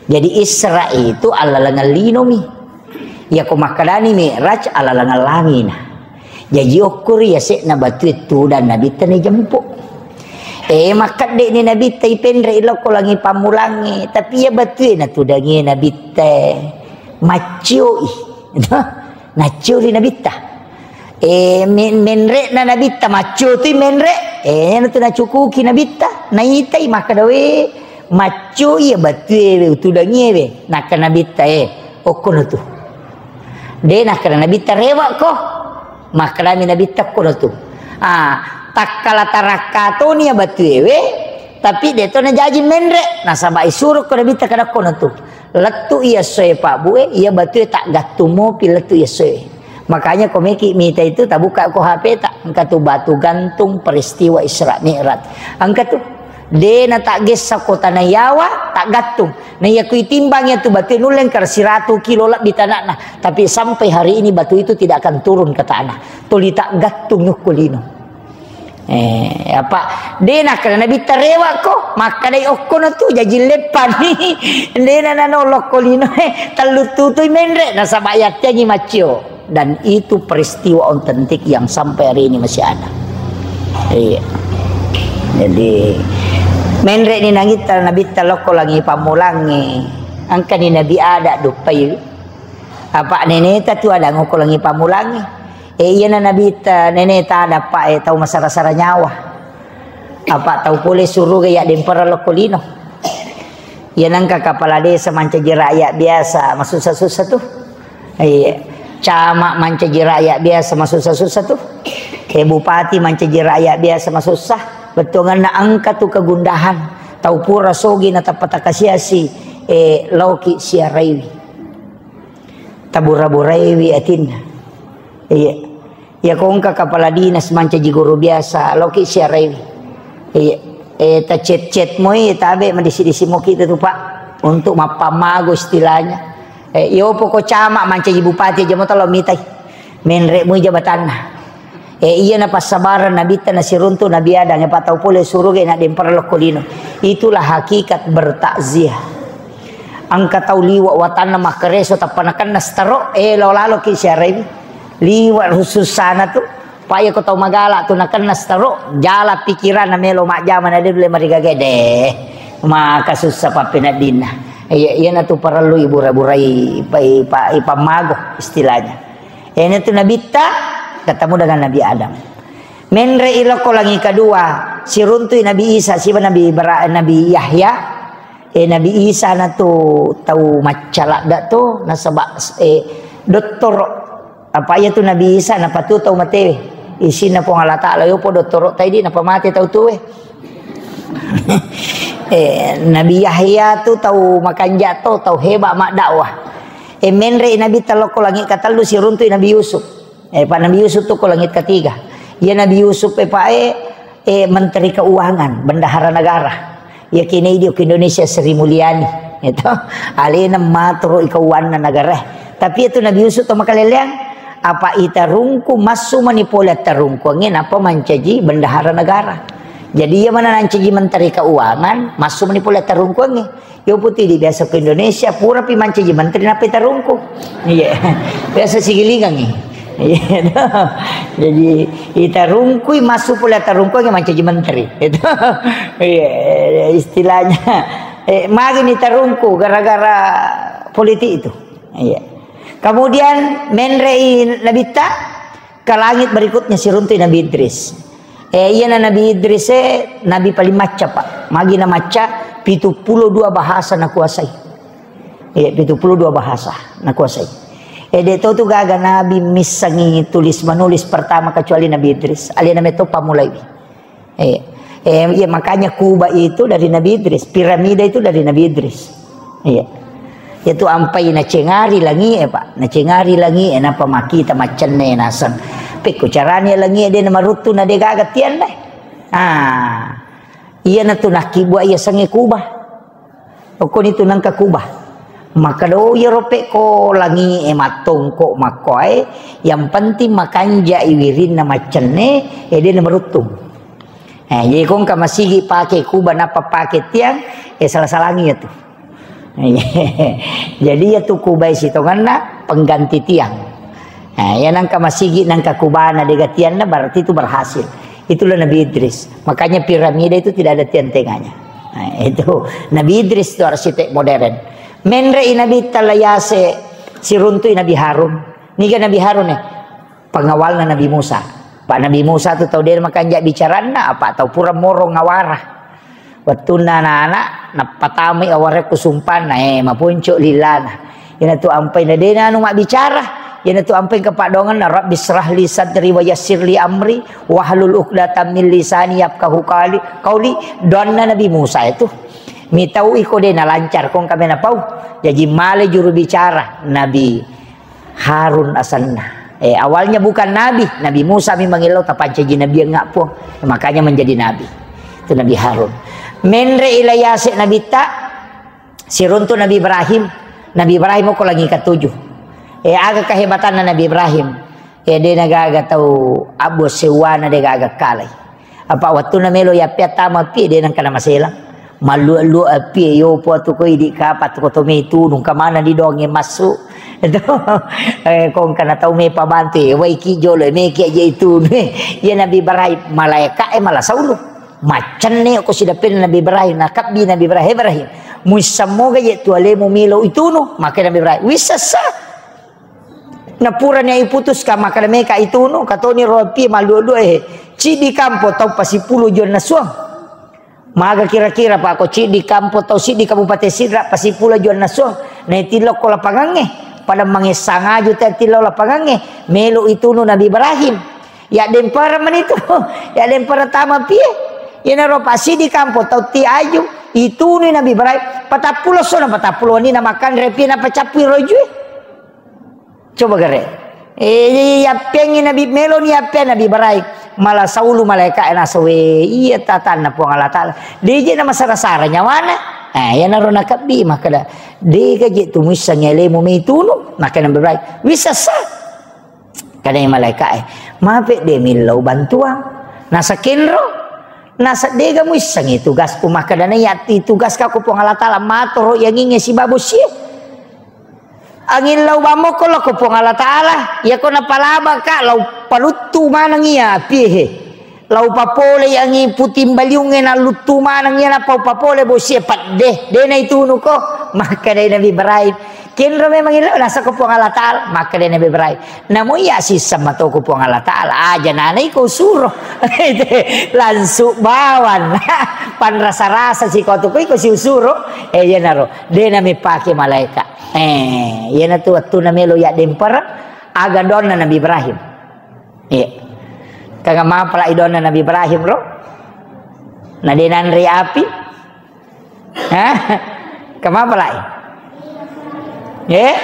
Jadi Isra itu allalengang linomi. Iya ko makkedani Mi'raj allalengang langina. Jaji okkori yase'na batue tudang Nabitta ni jempo. Eh, makkedde'ni Nabitta ipenre ilokko langi pammulangnge, tapi iya batue natudangi Nabitta maccioi. Nacciori Nabitta. Eh, men-, menre'na Nabitta maccio tui menre. Eh, natu nacukuki Nabitta, naitai makkeda, "We, maccio iya batue we, utudangi we." Nakkeda Nabitta, "Eh, okkono tu." De nakkeda Nabitta, "Rewakko." Makkedami Nabitta, "Okkono tu." Ah, takkala tarakka toni iya batue we, tapi de to najaji menre. Nasaba isuro ko Nabitta kada okkono tu. Lettu iya soe pabbue, iya batue taggattung mopi lettu iya soe. Makanya ko meki mita itu tabuka ko H P ta, engka tu batu gantung peristiwa Isra Mi'raj. Engka tu. De na taggessa ko Tanah Yawa, taggattung. Na iya kui timbang iya tu batu nulle engka siratu kilo lebbi tanahna. Tapi sampai hari ini batu itu tidak akan turun ke tanah. Tuli taggattung yukko lino. Eh, apa? De nakkeda Nabitta, "Rewakko," makkedai, "Okkono tu, jaji leppani." De na nanolokko lino, eh, tellu tutui menre, nasaba yattiangi maccio. Dan itu peristiwa autentik yang sampai hari ini masih ada. Iya. Jadi, Menre'ni nangitta nabitta lokko langi pammulangnge. Engkani Nabi Adam duppaiwi. Apa neneta tu ada ngokko langi pammulangnge. E, iyana nabitta neneta ada, apa, e, tau masara-sara nyawa. Apa tau pole suruga ya dempara lokko lino. Iya nangka kepala desa mancaji rakyat biasa, masussa-sussa tu. Iya. Camat mancaji rakyat biasa, masussa-sussa tu. E, bupati mancaji rakyat biasa, masussa. Bettuanganna engka tu kegundahan. Tau pura sogi na tappa takasiasi, e, laoki siaraiwi. Tabura-buraiwi atinna. Iya. Iya, ko engka kepala dinas mancaji guru biasa, laoki siaraiwi. Iya. E, tacet-cet moi, tabe madisi-disi moki tu, Pak. Untuk mappammago istilahnya. E, iyo poko camat mancaji bupati aja mo talo mitai. Menre moi jabatanna. E, iya na passabareng nabitta nasiruntu Nabi Adam, e, patau pole suruga na dempara lokko lino. Itulah hakikat bertakziah. Engka tau liwa watanna makkareso tappa nakenna staro, e, lao laloki siaraiwi. Liwa sussana tu. Pa iya ko tau magala tu nakenna staro, jala pikiranna melo majjama na de nulle marigaga de. Maka sussa pappeneddinna. Iya, iyana tu parellu ibura-burai, pa-, pa-, ipammago istilahnya. Iyana tu nabitta ketemu dengan Nabi Adam. Menre i lokko langi kedua, siruntui Nabi Isa siba Nabi Ibra-, Nabi Yahya. E, Nabi Isa na tu tau macca ladda tu, nasaba, e, dottoro. Apa iya tu Nabi Isa napatu tau matewe. Isinna Puang Allah Ta'ala, yopo dottoro taidi napamate tau tuwe. E, Nabi Yahya tu tau makanja to, tau heba maddakwah. E, menre i Nabitta lokko langi katellu siruntui Nabi Yusuf. E, pa Nabi Yusuf tu ko langit ketiga. Iya Nabi Yusuf, e, pa, e, e, Menteri Keuangan, bendahara negara. Iya kini di Indonesia Sri Mulyani. Itu alena maturu ikauanna negara. Tapi itu Nabi Yusuf to makaleleang, apa itarungku massu mani pole tarungkuangnge napa mancaji bendahara negara. Jadi iya mana nancaji Menteri Keuangan, massu mani pole tarungkuangnge. Yo putih di biasa ke Indonesia, pura pi mancaji menteri, nape tarungku? Iya. Biasa sigilingangi. Iya. Jadi, itarungkui masuk pula tarungku mancaji menteri. Itu. Iya, istilahnya. E, magi ni tarungku gara-gara politik itu. Iya. Kemudian menrei Nabitta, ke langit berikutnya siruntui Nabi Idris. E, iyana Nabi Idris e, nabi paling macca, Pak. Magi na macca, pitu pulo dua bahasa nakuasai. Iya, pitu pulo dua bahasa nakuasai. E, de to tu gaga nabi missangi tulis menulis pertama kecuali Nabi Idris. Alena meto pamulaiwi. Iya. E, iya, makanya Kuba itu dari Nabi Idris, piramida itu dari Nabi Idris. Iya. Itu ampai nacengari langi e, Pak. Nacengari langi e, napa makita maccenne naseng. Pekko carani langi e de namaruttu na de gaga tianna. Ah. Iya na tu nakkibua iya sange Kuba. Okkoni tu nangka Kuba. Maka do iyaro pekko langi e mattongko makkoae, yang penting makanja i wirinna maccenne, e de namaruttung. Eh, jadi kongka masigi pake Kuba napa pake tiang, e salah-salangi ya tu. Jadi ya tu Kuba sitonganna pengganti tiang. Eh, ya nangka masigi nangka Kubana de gatianna berarti itu berhasil. Itulah Nabi Idris. Makanya piramida itu tidak ada tiang tengahnya. Nah, itu Nabi Idris itu arsitek modern. Menre i Nabi Talayase siruntui Nabi Harun. Niga Nabi Harun e? Pengawalna Nabi Musa. Pak Nabi Musa tu tau de makanja bicaranna, apa tau pura moro ngawara. Wettunna anak-anak, nappatamai awarekku sumpanna, eh, mapuncu lilana. Iyana tu ampai na dena anu mabbicara, iyana tu ampai kepadongan, Rabbi srah li sadri wa yassir li amri, wahlul uqdatam min lisani yafqahu qali, qauli, doanna Nabi Musa itu. Mitau iko dena lancar, kong kamena pau. Jaji male juru bicara, Nabi Harun asenna. Eh, awalnya bukan nabi, Nabi Musa memang illau tapancaji nabi enggak pun. Makanya menjadi nabi. Itu Nabi Harun. Menre ilayase Nabi ta, siruntu Nabi Ibrahim. Nabi Ibrahim ko lagi ketujuh. Eh, aga kehebatanna Nabi Ibrahim. Eh, de nagaga tau abbo sewana de gaga kalai. Apa wattunna melo yappia tama api, de nengka namaselang. Mallua-lua api, yopo tu ko idi kapa tu ko to metu, nungka mana di donge massu. Itu, eh, kongka na tau me pabantu, eh, waiki jolo, eh, meki aja itu. Iya Nabi Ibrahim, malaika, eh, malah saulu. Maccenne ko sidapenna Nabi Ibrahim, nakabbi Nabi Ibrahim, "Ibrahim, muissammoga je tu alemu melo itunu?" Makkeda Nabi Ibrahim, "Wissessa." Napurani iputuska, makkeda meka itunu, katoni ropi malluo-luo, eh, ciddi kampo tau pasipulu jonna suang. Maga kira-kira, Pak, ko ciddi kampo tau siddi Kabupaten Sidrap pasipulu jonna suang, naitillo ko lapangangnge, pada mangessang aju te tillo lapangangnge, melo itunu Nabi Ibrahim. Ya dempara manitu, ya dempara tama pie. Iyanaro pasidi kampo tau ti aju, itunu Nabi Ibrahim, patappulo sona, patappulo ni na makanre pie, na pacappui rojui. Coba gare. Eh, yappengi Nabi, meloni yappeng Nabi Ibrahim. Mala saulu malaika e nasawe, iya tatanna Puang Allah Ta'ala. Deje na masara-sara nyawana. Eh, iyanaro nakabbi, makkeda, "Dega je tu muissangi alemu meitunu?" Makkeda Nabi Ibrahim, "Wissessa." Kadai malaika e, "Mape de millau bantuang?" Nasa kenro, nasa dega muissangi tugasku, makkedana yati tugas ka ko Puang Allah Ta'ala, matoro yanginge sibabu sie. Angin lau bammo ko lako Puang Allah Ta'ala, ya ko napalaba ka lau paluttu maneng iya pie he. Lau papole yangi puting baliungnge nalluttu maneng iya napau papole bosie padde, de naitunu ko. Makkeda Nabi Ibrahim, "Kenro memang ilo nasa ko Puang Allah Ta'ala." Makkeda Nabi Ibrahim, "Namo iya sisseng mato ko Puang Allah Ta'ala, aja nana iko suro." Langsung bawan. Panrasa-rasa si ko tu ko iko si usuro. Eh, iyanaro. De nami pake malaika. Eh, iyanatu wettunna melo ya dempar, aga donna Nabi Ibrahim. Iya. Kanga mapala idonna Nabi Ibrahim ro? Na de nanre api? Hah? Kama palai? Eh?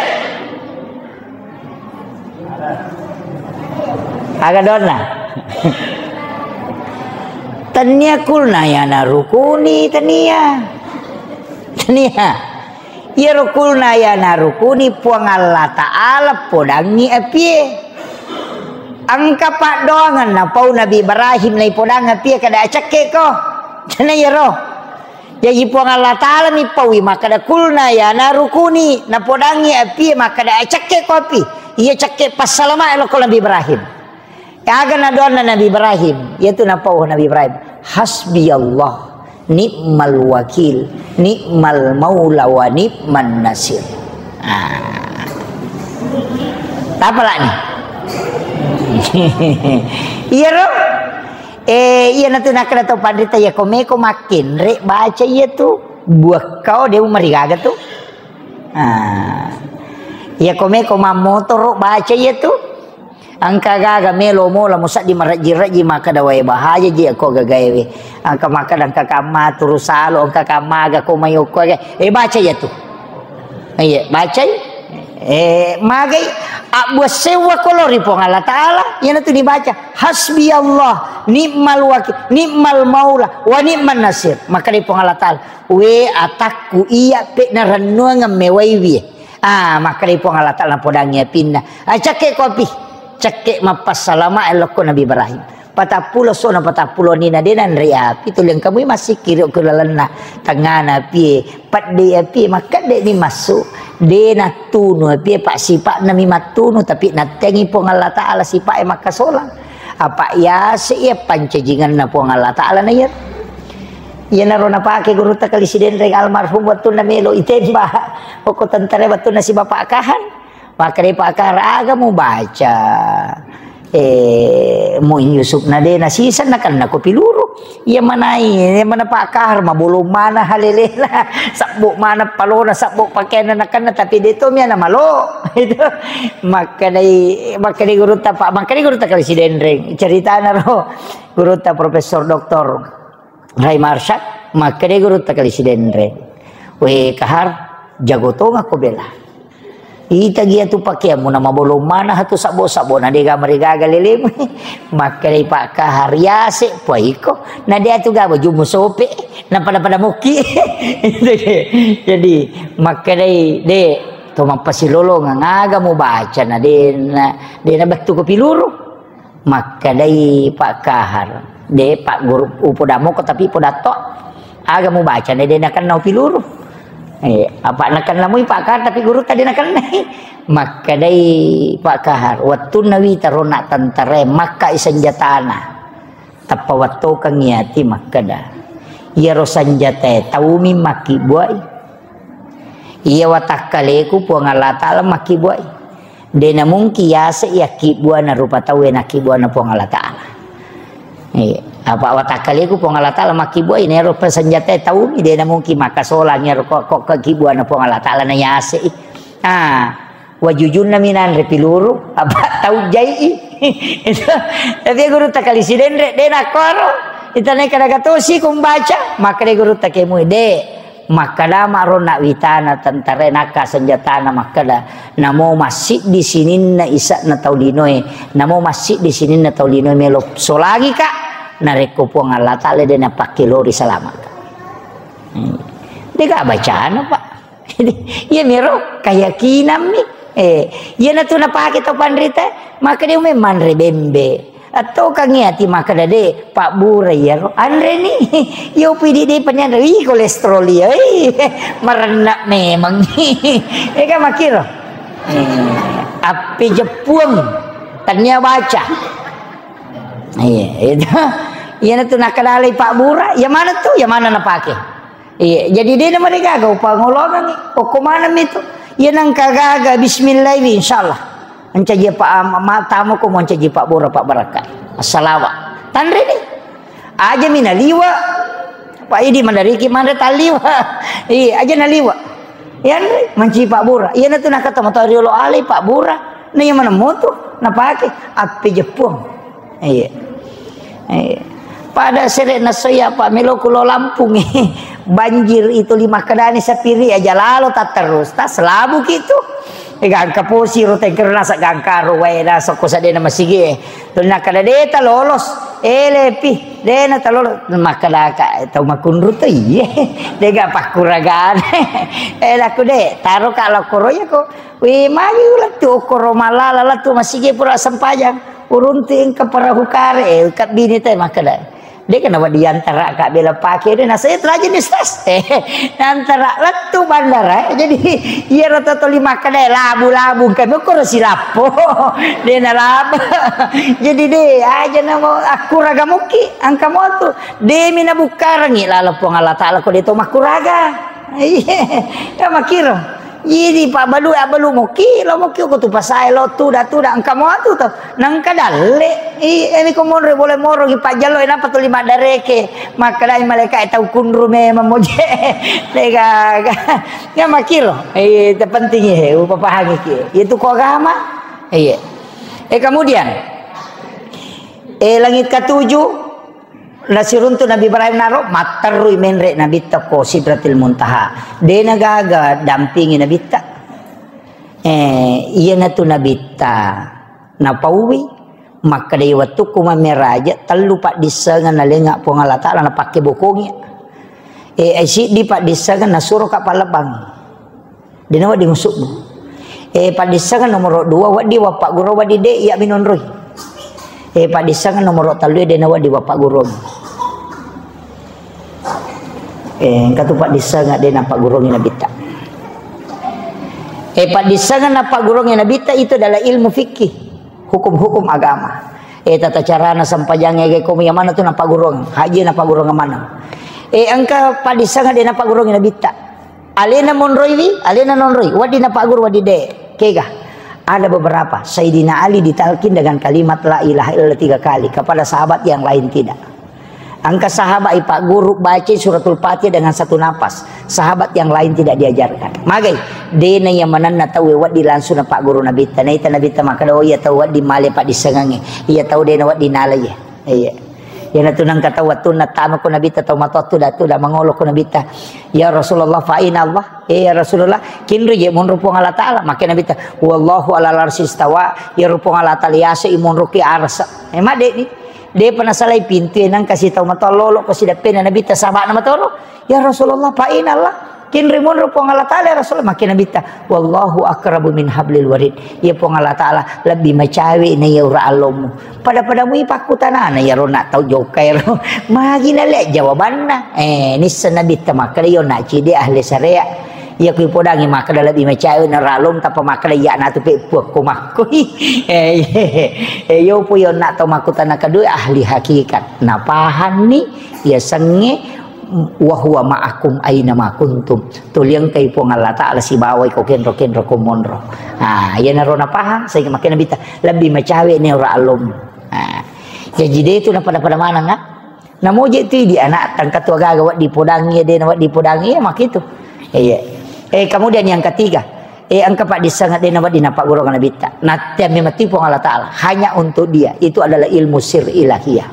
Aga donna? Tania kulna ya narukuni, tania. Tania. Iyaro kulna ya narukuni Puang Allah Ta'ala podangngi apie. Engka paddoangeng napau Nabi Ibrahim naipodang apie kada acekke ko. Tena iyaro. Jaji Puang Allah Ta'ala mi paui makkeda kulna ya narukuni napodangngi apie makkeda acekke ko api. Iya cekke passalama lokko Nabi Ibrahim. Aga na doanna Nabi Ibrahim, iyatu napau Nabi Ibrahim, "Hasbiyallah, ni'mal wakil, ni'mal maula wa ni'man nasir." Ah. Tapalani? Iyaro? Eh, iyanatu nakkeda tau panrita, iya komeko makkenre baca iyatu. Buakkao de umarigaga tu. Ah. Iya komeko mammotoro baca iyatu. Engka gaga melo mola musaddi marejji-rejji makkeda wae bahaya ji ko gagaewe. Engka makkeda engka kamma turu salo, engka kamma aga ko mai okko aga. Eh, baca iyatu. Iya, bacai. Eh, magai abbuassewwa kolori Puang Allah Ta'ala, iyanatu dibaca, "Hasbiyallah, ni'mal wakil, ni'mal maula, wa ni'man nasir." Makkeda Puang Allah Ta'ala, "We atakku iya pe narennuangeng mewaiwi." Ah, makkeda Puang Allah Ta'ala napodangi apinna. Ah, cekke kopi. Cekke mappassalama lokko Nabi Ibrahim. Patappulo sona patappulo nina de nanre api, tuli engka mui massikkiri ko lalenna tengngana apie, pedde apie, makkedde ni massu, de nattunu apie, pak sipakna mi mattunu, tapi nattengi Puang Allah Ta'ala sipak e makkasolang. Apa yase iya pancajinganna Puang Allah Ta'ala na iya. Iyanaro napake gurutta Kali Sidenreng almarhum wettunna melo itembak. Okko tentara wettunna si Bapak Kahar. Makkedai Pak Kahar, aga mubaca? Eh, Muin Yusuf na de nasiseng nakenna ko piluru. Iya manai, iya mana Pak Kahar, mabolong mana halelena, sabbo mana palona, sabbo pakeanna nakenna, tapi de to miana malo. Itu makkedai, makkedai gurutta Pak, makkedai gurutta Kali Sidenreng. Ceritana ro gurutta Profesor Doktor Rai Marsyad, makkeda gurutta Kali Sidenreng, "We Kahar, jago tongakko bela. Ita gia tu pakeammu na mabolong mana hatu sabbo-sabbo na dega marigaga lelemu." Makkedai Pak Kahar, "Yase puaiko, na de atu ga bajummu sope, na pada-pada mokki." Jadi, makkedai, "De, to mappasilolongeng aga mubaca na de na, de na bettu ko piluru." Makkedai Pak Kahar, "De, Pak Guru, upodammoko tapi podatto. Aga mubaca na de nakenna upiluru." Eh, apa nakenna mui Pak Kahar tapi gurutta de nakennai. Makkedai Pak Kahar, "Wettunna wita rona tentara e, makkai senjatana. Tappa wattokengngi ati makkeda, iyaro sanjatae taumi makkibbuai. Iya watakkaleku Puang Allah Ta'ala makkibbuai. De namungki yase yakkibbuana rupa tauwe nakkibbuana Puang Allah Ta'ala. Iya. Apa watakkaleku Puang Allah Ta'ala makkibbuai, nero pasanjatae taumi, de namungki makkasolangi ero ko, ko, ko kibbuana Puang Allah Ta'ala na yase i. Ah, wajujunna minanre piluru, apa tau jai i. Itu. Tapi guru takali sidenre, de nakkoro. Itane kada gatosi kumbaca, makkeda guru takemui, de. Makkeda ma'ro na witana tentara nakka senjatana makkeda, namo massiddi sininna isa'na tau linoe, namo massiddi sininna tau linoe melo solangika, narekko Puang Allah Ta'ala de napakkelori salamaka. Hmm. Dega bacana, Pak. Iya mero keyakinanmi. Eh, iyanatu napake tau panrita, makkeda ume manre bembe. Attokangngi ati makkeda, de, pabbura iyaro. Anreni. Iyo pidi de panyanre. Ih, kolesterol iya. Ih, marenna memang. Ega makkiro. Eh, api jeppuang. Tania baca. Iya, itu. Iyanatu nakkedalai pabbura, iya mana tu? Iya mana napake? Iya, jadi de namarigaga upangolongangngi. Okko maneng mitu. Iya nangka gaga bismillah wi, insyaallah. Mancaji pa, ma, ma, tamo ko mancaji pabbura pabbarakka. Assalawa. Tanre ni. Aja mi naliwa. Pak Idi mandariki manre taliwa. Iya, aja naliwa. Yanre mancaji pabbura. Iyanatu nakata moto riolo alai pabbura. Na iya maneng moto napake api jeppuang. Iya. Iya. Pada sere nasoya, Pak, melo kulo Lampung. Banjir itu lima kedani sapiri aja lalo tak terus. Tas labu kitu. Ega angka posi ro tengker nasa gangkaro wae nasa ko sadena masigi. Tuli nakada deta lolos. Eh, lepi. Dena talolos. Makada ka tau makunru to iye. Dega pakkuragane. Eh, laku de, taro ka lokoro ya ko. Wi, magi ulettu okkoro mallala lettu masigi pura sempajang. Uruntu engka perahu kare, eh, kabbini te makkeda. Deka nawedding yantara ka bela pake de, nasaya teraja ni, Ustaz. Eh, nantara lettu bandara, eh. Jadi, iyaro to toli makkeda, eh, labu-labu, engka okkoro silappo. De nalaba. Jadi, de, aja namo akkuraga mukki, angka motu. De mi nabukkarangi lalo Puang Allah Ta'ala ko de to makkuraga. Iya, ya makkiro. Jadi, pabbalu, abbalu moki, lo moki ko tu pasae lo tuda, tuda, engka mo atu to. Nangka dalle. I, ini ko monro boleh moro ki pajjallo, enapa tuli maddareke. Makkedai malaika, eh, tau kunru memang moje. Lega, ga. Ya makkiro. Eh, terpenting ya, upapahangi ki. Itu ko agama. Iya. Eh, kemudian, eh, langit ketujuh, Nasiruntu Nabi Ibrahim naro, matterrui menre Nabitta ko Sidratil Muntaha. Dena gaga dampingi Nabitta. Eh, iyanatu Nabitta napauwi, makkedai wettukku mammeraja, tellu paddissengeng nalenga Puang Allah Ta'ala napakke bokongi. Eh, eh, siddi paddissengeng nasuro ka palebbangi. Dena wedding usubbu. Eh, paddissengeng nomoro dua, wedding wappagguru, wedding de, iya minonroi. Eh, paddissengeng nomoro tellu, dena wedding wappagguru. Eh, engka tu paddissengeng de napaggurungi Nabitta. Eh, paddissengeng napaggurungi Nabitta itu adalah ilmu fikih, hukum-hukum agama. Eh, tata carana sempajang ege komi yang mana tu napaggurung, haji napaggurung mana. Eh, engka paddissengeng de napaggurungi Nabitta. Alena monroiwi, alena nonroi. Wedding napagguru, wedding de. Kega? Ada beberapa. Sayyidina Ali ditalkin dengan kalimat la ilaha illallah tiga kali. Kepada sahabat yang lain tidak. Engka sahabat ipagguru baca suratul Fatihah dengan satu napas. Sahabat yang lain tidak diajarkan. Magai, dena yang manenna tau wedding langsung napagguru Nabitta. Naita Nabitta makkeda, oh iya tau wedding male paddissengengnge. Iya tau dena wedding nalai. Iya. Iyanatu nengka tau wettunna tama ko Nabitta, tau matoa tuda-tuda mangolo ko Nabitta. Ya Rasulullah, fa aina Allah? Eh, ya Rasulullah, kinri je monro Puang Allah Ta'ala. Makke Nabitta, wallahu ala arsy istawa, ya Puang Allah Ta'ala yase i monro ki arsa. Eh, madde ni. Depa nasalai pintu, eh, nengka si tau matoa lolo ko sidappena Nabitta, sahabana matoro. Ya Rasulullah, fa aina Allah? Kinri monro Puang Allah Ta'ala, ya Rasulullah. Makke Nabitta, wallahu aqrabu min hablil warid. Iya Puang Allah Ta'ala lebbi macawe na iya ura allomu. Pada-pada mui pakkutanana iyaro na tau jokka ero. Magi nale jawabanna. Eh, nisseng Nabitta makkeda iyo na cide ahli syariat. Iya, kui podangi makkeda lebbi macawe na ralom, tappa makkeda iya na tu pe puakko makko. Eh, eh, eh, yo po yo na to makkutana kedua ahli hakikat. Napahanni, iya sengnge, "Wa huwa ma'akum aina ma kuntum." Tuli engkai Puang Allah Ta'ala sibawai ko kenro-kenro ko monro. Ah, iya naro napahang, sai makkeda Nabitta, lebbi macawe ne ora alom. Ah, jaji de tu napada-pada maneng, ah. Namoje tu di anak tangka tu agaga wedding podangi, de na wedding podangi, ya makitu. Iya. Eh, kemudian yang ketiga, eh, engka paddissengeng de na wedding napaggurung Nabitta. Natteang memang tu Puang Allah Ta'ala, hanya untuk dia. Itu adalah ilmu sir ilahiyah.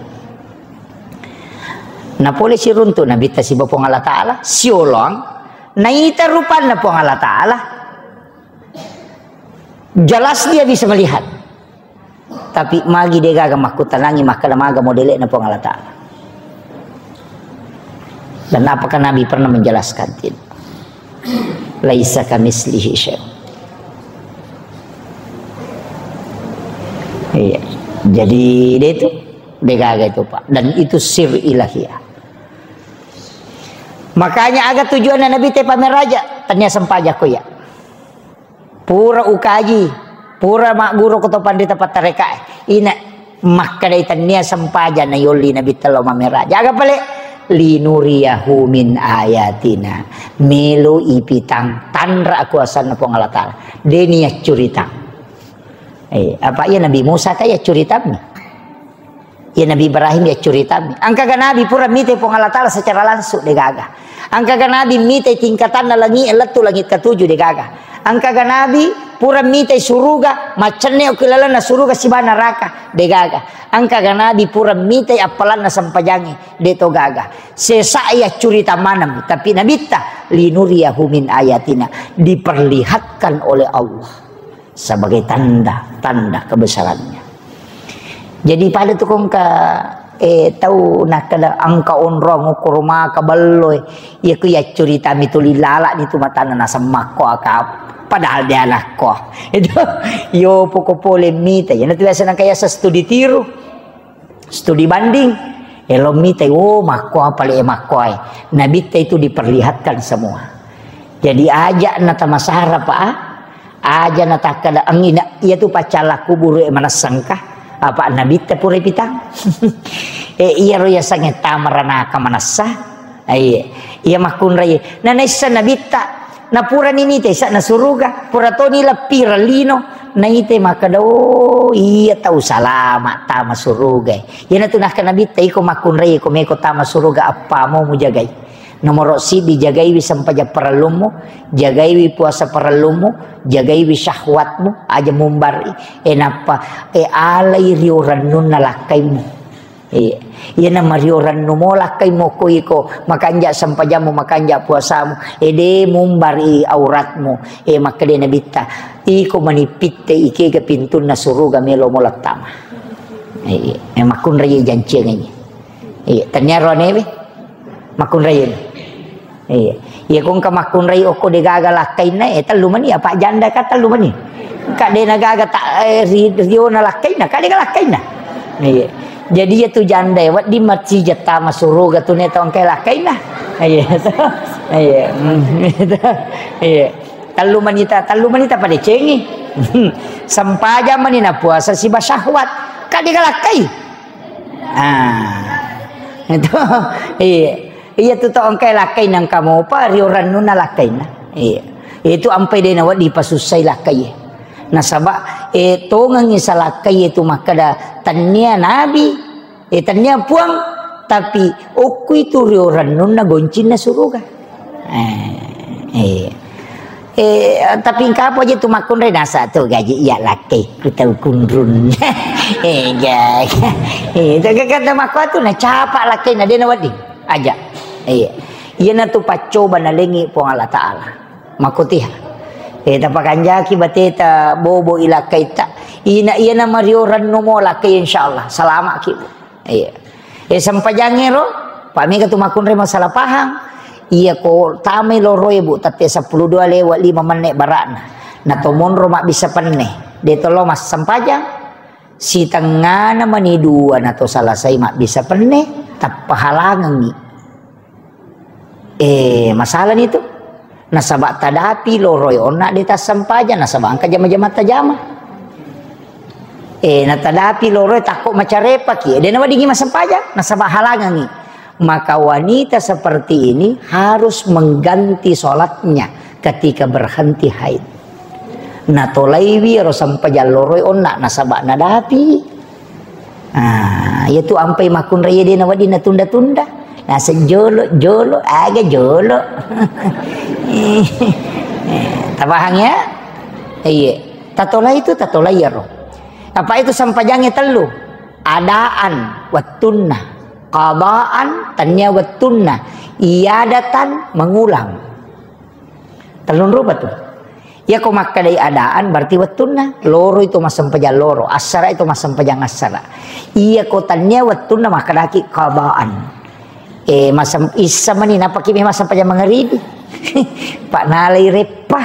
Napole siruntu Nabitta siba Puang Allah Ta'ala, siolong, naita rupanna Puang Allah Ta'ala, jelas dia bisa melihat. Tapi magi de gaga makkutanangi makkeda maga modele'na Puang Allah Ta'ala. Dan apakah Nabi pernah menjelaskan? Tidak. Laisa kamislihi syai'. Iya. Jadi, de itu, de gaga itu, Pak. Dan itu sir ilahiyah. Makanya aga tujuanna Nabitta pameraja, tania sempajang ko iya. Pura ukaji, pura magguru ko to panrita pattarekae. Ina makkeda tania sempajang na yolli Nabitta lao mameraja. Aga pale? "Linuriyahu min ayatina." Melo ipitang tanra kuasanna Puang Allah Ta'ala. De ni yaccuritang. Eh, apa iya Nabi Musa ka yaccuritammi? Iya Nabi Ibrahim yaccuritammi. Engkaga Nabi pura mitai Puang Allah Ta'ala secara langsung? De gaga. Engkaga Nabi mitai tingkatanna langi lettu langit ketujuh? De gaga. Engkaga Nabi pura mitai suruga, maccenne' ki lalenna suruga siba neraka? De gaga. Engkaga Nabi pura mitai appalanna sempajangnge? De to gaga. Sesa yaccurita maneng, tapi Nabitta, "Linuriyahu min ayatina," diperlihatkan oleh Allah sebagai tanda-tanda kebesarannya. Jadi pada tu kongka, eh, tau nakkeda engka onrong ukuruma kabello, iya ku yaccuritami tuli lalani tu matana nasemmakko aka, padahal de anakko. Itu yo poko pole mita, yana tu biasa nangka yasa studi tiru. Studi banding. Elo mitai, oh, makkoa pale makkoae. Nabitta itu diperlihatkan semua. Jadi aja natamasara, Pak, ah. Aja natakkeda angina, iya tu paccala kuburu e manessangka. Apa Nabitta pura pitang. Eh, iya ro yasange tamaranaka manessa. Iya, iya makkunrai. Na naissa Nabitta, na purani nite sa na suruga, pura toni leppireng lino, naite makkeda, "Oh, iya tau salama tama suruga." Iyanatu nakkeda Nabitta, "Iko makkunrai, ko meko tama suruga, appamu mujagai. Nomoro siddi, jagaiwi sempajang parellummu, jagaiwi puasa parellummu, jagaiwi syahwatmu, aja mumbari, e nappa, e alai rio rennunna lakkaimu." Iya. Iyana mario rennumo lakkai mokko iko, makanja sempajammu, makanja puasamu, ede mumbari auratmu, e makkeda Nabitta, iko manipitte ikega pintunna suruga melo mo lattama. Iya, e makkunrai janciangngi. Iya, tania roanewe. Makkunrai. Iya. Iya, ko engka makkunrai okko de gaga lakkainna, eh, tellu mani, apa janda ka tellu mani. Ka de na gaga ta, eh, ri, riona lakkainna, ka de ga lakkainna. Iya. Jadi iya tu janda e, wedding massija tama suruga tu ne tau engka lakkainna. Iya. Iya. Hmm, gitu. Iya. Tellu mani ta, tellu mani ta padecengi. Sempajang mani na puasa siba syahwat. Ka de ga lakkai. Ah. Itu. Iya. Iya tu tau engkae lakkainna, engka mopa rio rennunna lakkainna. Iya. Itu ampai de nawedding pasussai lakkai. Nasaba, eh, tongengi salakkai tu makkeda, "Tennia nabi, eh, tennia puang, tapi okku itu rio rennunna goncinna suruga." Eh, iya. Eh, tapi engka apa aja tu makkunrai nasa tu gaji iya lakkai, ku tau kunrun. Eh, gaga. Eh, kata makko tu na capa lakkainna de nawedding. Aja. Iya. Iyana tu paccoba nalengi Puang Allah Ta'ala. Makkutiha. Eh, tapakanjaki bateta bobo ilakkaita. Ina iyana mario rennumo lakkai, insyaallah. Salamaki, Bu. Iya. Eh, sempajangngero, pamega tu makkunrai masalah pahang. Iya ko tamai loroe, Bu, tette seppulo dua lewat lima menne barakna. Na to monro mabbissa penne. De to lo massempajang. Sitengngana mani dua na to salasai mabbissa penne, tappa halangengngi. Eh, masalani tu. Nasaba tadapi loroe onna de tassempajang, nasaba engka jama-jama tajama. Eh, natadapi loroe takko macarepaki, de naweddingi massempajang, nasaba halangangi. Maka wanita seperti ini harus mengganti sholatnya ketika berhenti haid. Natolaiwi ero sempajang loroe onna, nasaba nadapi. Ah, iya tu ampai makkunrai de nawedding natunda-tunda. Naseng jolo, jolo, aga jolo. Tapahang ya? Iya. Tatolai itu, tatolai ero. Apa itu sempajangnge tellu? Adaan wettunna, qadaan tania wettunna, iadatan mengulang. Tellung rupa tu. Iya ko makkedai adaan berarti wettunna, loro itu massempajang loro, assara itu massempajang assara. Iya ko tania wettunna makkedaki qadaan. Eh, masem-, issa mani napaki me massempajang mangaribi. Pak nalai reppa.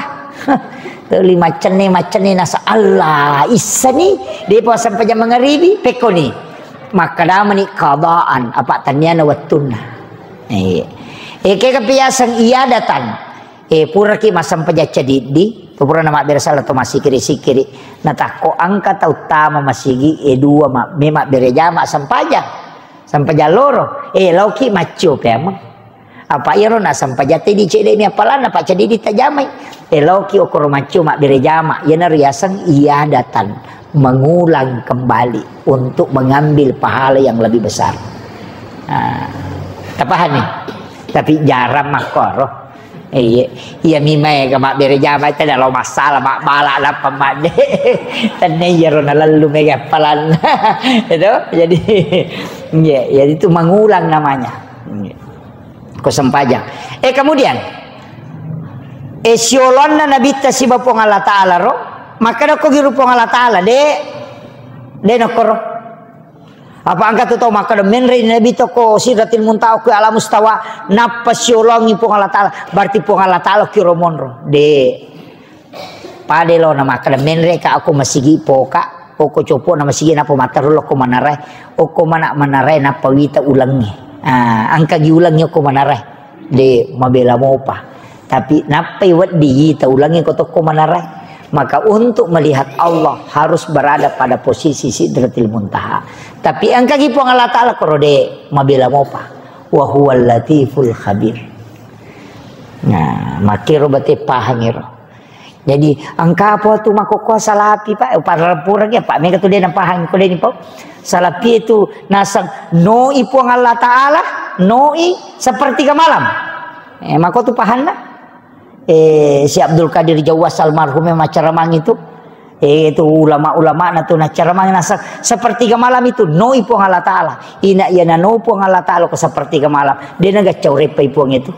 Tuli macenne, macenne nasa Allah, issa ni, de pa massempajang mangaribi, pekko ni. Makkeda mani qadaan, apa taniana wettunna. Eh, eh, ke kebiasaan iadatan. Eh, puraki massempajang cadiddi, pura na mabbere sala to masikiri-sikiri. Natakko engka tau tama masigi, eh, dua ma-, me mabbere jama sempajang. Sempajang loro, eh, laoki maccio peameng. Apa iyaro na sempajang te di cedde mi appalanna, pa cadiddi tajamai. Eh, laoki okoro maccio mabbere jama, iyana riaseng iadatan, mengulang kembali untuk mengambil pahala yang lebih besar. Ah, tapahani? Tapi jarang makkoro. Iya, iya mi maega mabbere jama, tena lo masalah, mabbala lappa madde. Tenne iyaro nalellu mega appalanna. Itu, jadi, iya, jadi itu mengulang namanya. Iya. Ko sempajang. Eh, kemudian, eh, siolonna Nabitta siba Puang Allah Ta'ala ro, makkeda ko giru Puang Allah Ta'ala, de, de nokkoro. Apa engka tu tau makkeda, menre Nabi to ko Sidratil Muntaha, ko Alam Mustawa, nappa siolongi Puang Allah Ta'ala, berarti Puang Allah Ta'ala kiro monro. De. Pade lo na makkeda, menre ka aku masigi poka, oko copo na masigi napa mataru lo ko manare, oko mana manare napa wita ulengi. Ah, engka gi ulengi oko manare. De, mabela mopa. Tapi nappai wedding ita ulengi ko tokko manarang. Maka untuk melihat Allah harus berada pada posisi Sidratil Muntaha. Tapi engkagi Puang Allah Ta'ala koro de, mabela mopa. Wa huwal latiful khabir. Nah, makkiro bate pahangiro. Jadi, engka apa tu makkokkoe salapi, Pak? Parapurang ya, Pak. Mega tu de napahang ko de ni, Pak. Salapi itu nasang noi Puang Allah Ta'ala, noi sepertiga malam. Eh, mako tu pahanna. Eh, si Abdul Qadir Jawwas almarhum yang maccaramang itu. Eh, itu ulama-ulama na tu naccaramang nasang sepertiga malam itu noi Puang Allah Ta'ala. Ina iya na no Puang Allah Ta'ala ko sepertiga malam. De nagaccau reppai Puang itu.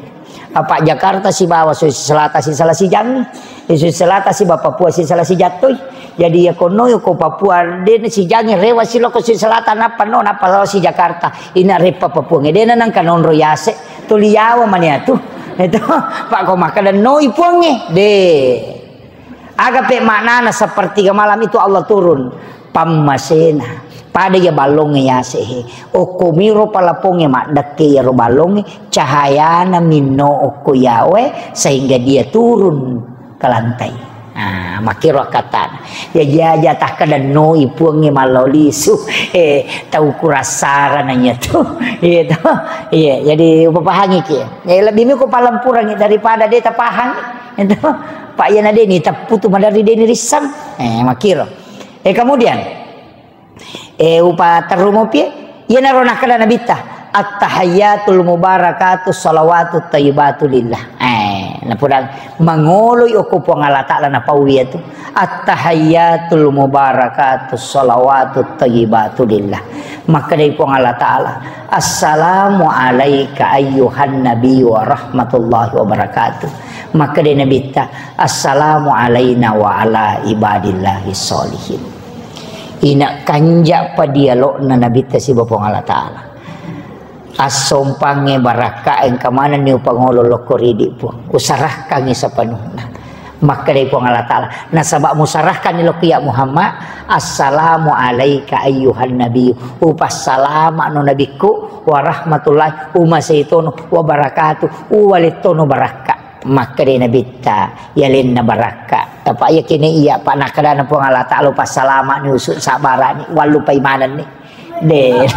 Apa Jakarta sibawa Sulawesi Selatan si sala sijangi. Eh, Sulawesi Selatan sibawa Papua si sala sijattoi. Jadi ya kono ko Papua de sijangi rewa siloko Sulawesi Selatan napa no napa lao si Jakarta. Ina reppa Papua ngedena nangka nonro yase. Tuli yawa mani atu. Itu Pak ko makkeda noi Puangnge. De. Aga pe maknana sepertiga malam itu Allah turun? Pammasena. Pada ya ballongnge yasehe. Okko miro palapongnge maddekke yaro ballongnge, cahayana minno okko yawe sehingga dia turun ke lantai. Nah, makkiro akkatana. Ya jaja takkeda noi Puangnge mallau lisu. Eh, tau kurasara nanya tu. Iya to. Iya, jadi upapahangi ki. Eh, lebih mi ko palempurangi daripada de tapahang. Itu. Pak, iyana de ni teppu tu madari de ni rissang. Eh, makkiro. Eh, kemudian, eh, upa terru mopi, iyanaro nakkeda Nabitta, "At-tahiyyatul mubarakatus shalawatut thayyibatu lillah." Eh, napura mangoloi okko Puang Allah Ta'ala napau iya tu. "At-tahiyyatul mubarakatus shalawatut thayyibatu lillah." Makkedai Puang Allah Ta'ala, "Assalamu alaika ayyuhan nabi wa rahmatullahi wa barakatuh." Makkedai Nabitta, "Assalamu alaina wa ala ibadillahi sholihin." Ina kanja pa dialogna Nabitta siba Puang Allah Ta'ala. Assompangnge barakka engka manenni upangolo lokko ridi Puang. Usarahkangi sepenuhna. Makkedai Puang Allah Ta'ala, nasaba musarahkanni lokko ya Muhammad, "Assalamu alaika ayyuhan nabi." Upassalama no nabikku, wa rahmatullahi, umasetono, wa barakatuh, uwalettono barakka. Makkeda Nabitta, yalenna barakka. Apa iya kene iya, Pak, nakkedana Puang Allah Ta'ala, passalama'ni, usu' sabara'ni, wallupai manenni. De'.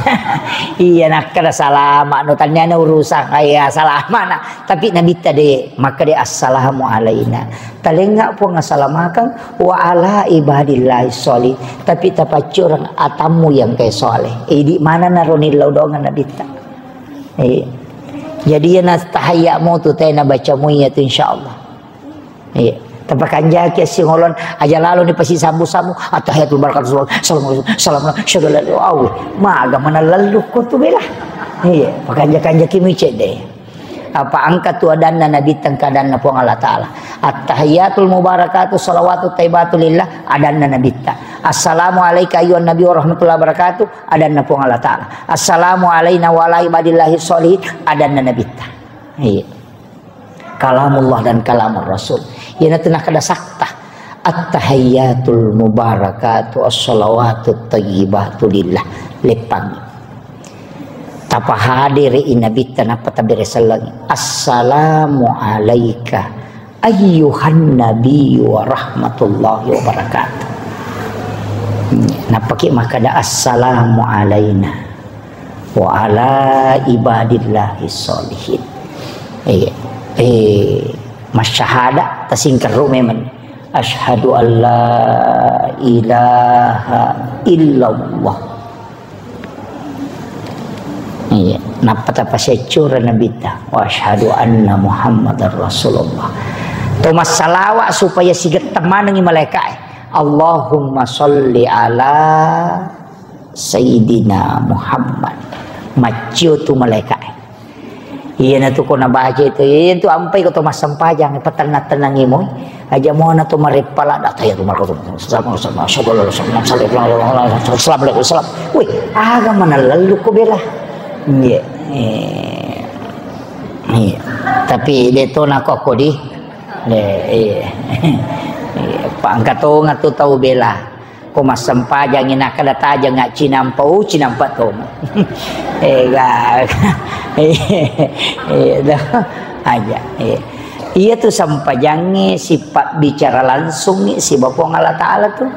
Iya nakkeda salama', no tanniana urusan, iya salama'na. Tapi Nabitta de', makkeda assalamu alaina. Talengnga Puang assalamakeng, wa ala ibadillahi sholih. Tapi tapaccureng atammu yang ke soleh. Idi' manenna ro nillau doangeng Nabitta. Iya. Jadi, iya na tahayya' mo tu, tena baca mu iya tu, insyaallah. Iya. Tapakanjaki assingolon, aja lalo ni pasi sambu-sambu, attahiyatul barakatuh, salam, salam, salam, syahadu la ilaha illallah. Maga mana lalu ko tu bela. Iya, pakanja-kanjaki mi cedde. Apa engka tu adanna Nabitta, engka adanna Puang Allah Ta'ala. Attahiyatul mubarakatuh, salawatut thayyibatu lillah, adanna Nabitta. Assalamu alaika ayyuhan nabi wa rahmatullahi wabarakatuh, adanna Puang Allah Ta'ala. Assalamu alaina wa ala ibadillahi sholihin, adanna Nabitta. Iya. Kalamullah dan kalamur Rasul. Iyanatu nakkeda sakta. Attahiyatul mubarakatu assalawatut thayyibatu lillah. Leppangngi. Tapahadiri Nabitta nappa tabere sellengngi. Assalamu alaika ayyuhan nabiyyu wa rahmatullahi wa barakatuh. Nappaki makkeda assalamu alaina wa ala ibadillahi sholihin. Iya. Eh, masyahada tasingkerru memang. Asyhadu an la ilaha illallah. Iya, nappa tapaseccu ro Nabitta, wa asyhadu anna Muhammadar Rasulullah. To massalawa supaya sigetteng manengngi malaika'e. Allahumma sholli ala Sayyidina Muhammad. Maccio tu malaika'e. Iyanatu ko nabaca itu, iyanatu ampai ko to massempajang, patenna-tennangi moi. Aja muana to mareppala, data ya rumah ko to. Assalamualaikum, assalamualaikum, assalamualaikum, assalamualaikum. Wih, aga mana lalu ko bela. Iya. Eh, iya. Tapi de to nako ko di. Eh, iya. Iya, pangkatonga tu tau bela. Ko massempajangngi nakkeda tajeng cinampa, oh, cinampa tong. Eh, ga. Iya, iya, dah. Aja, iya. Iya tu sempajangnge sipabbicara langsung ni siba Puang Allah Ta'ala tu.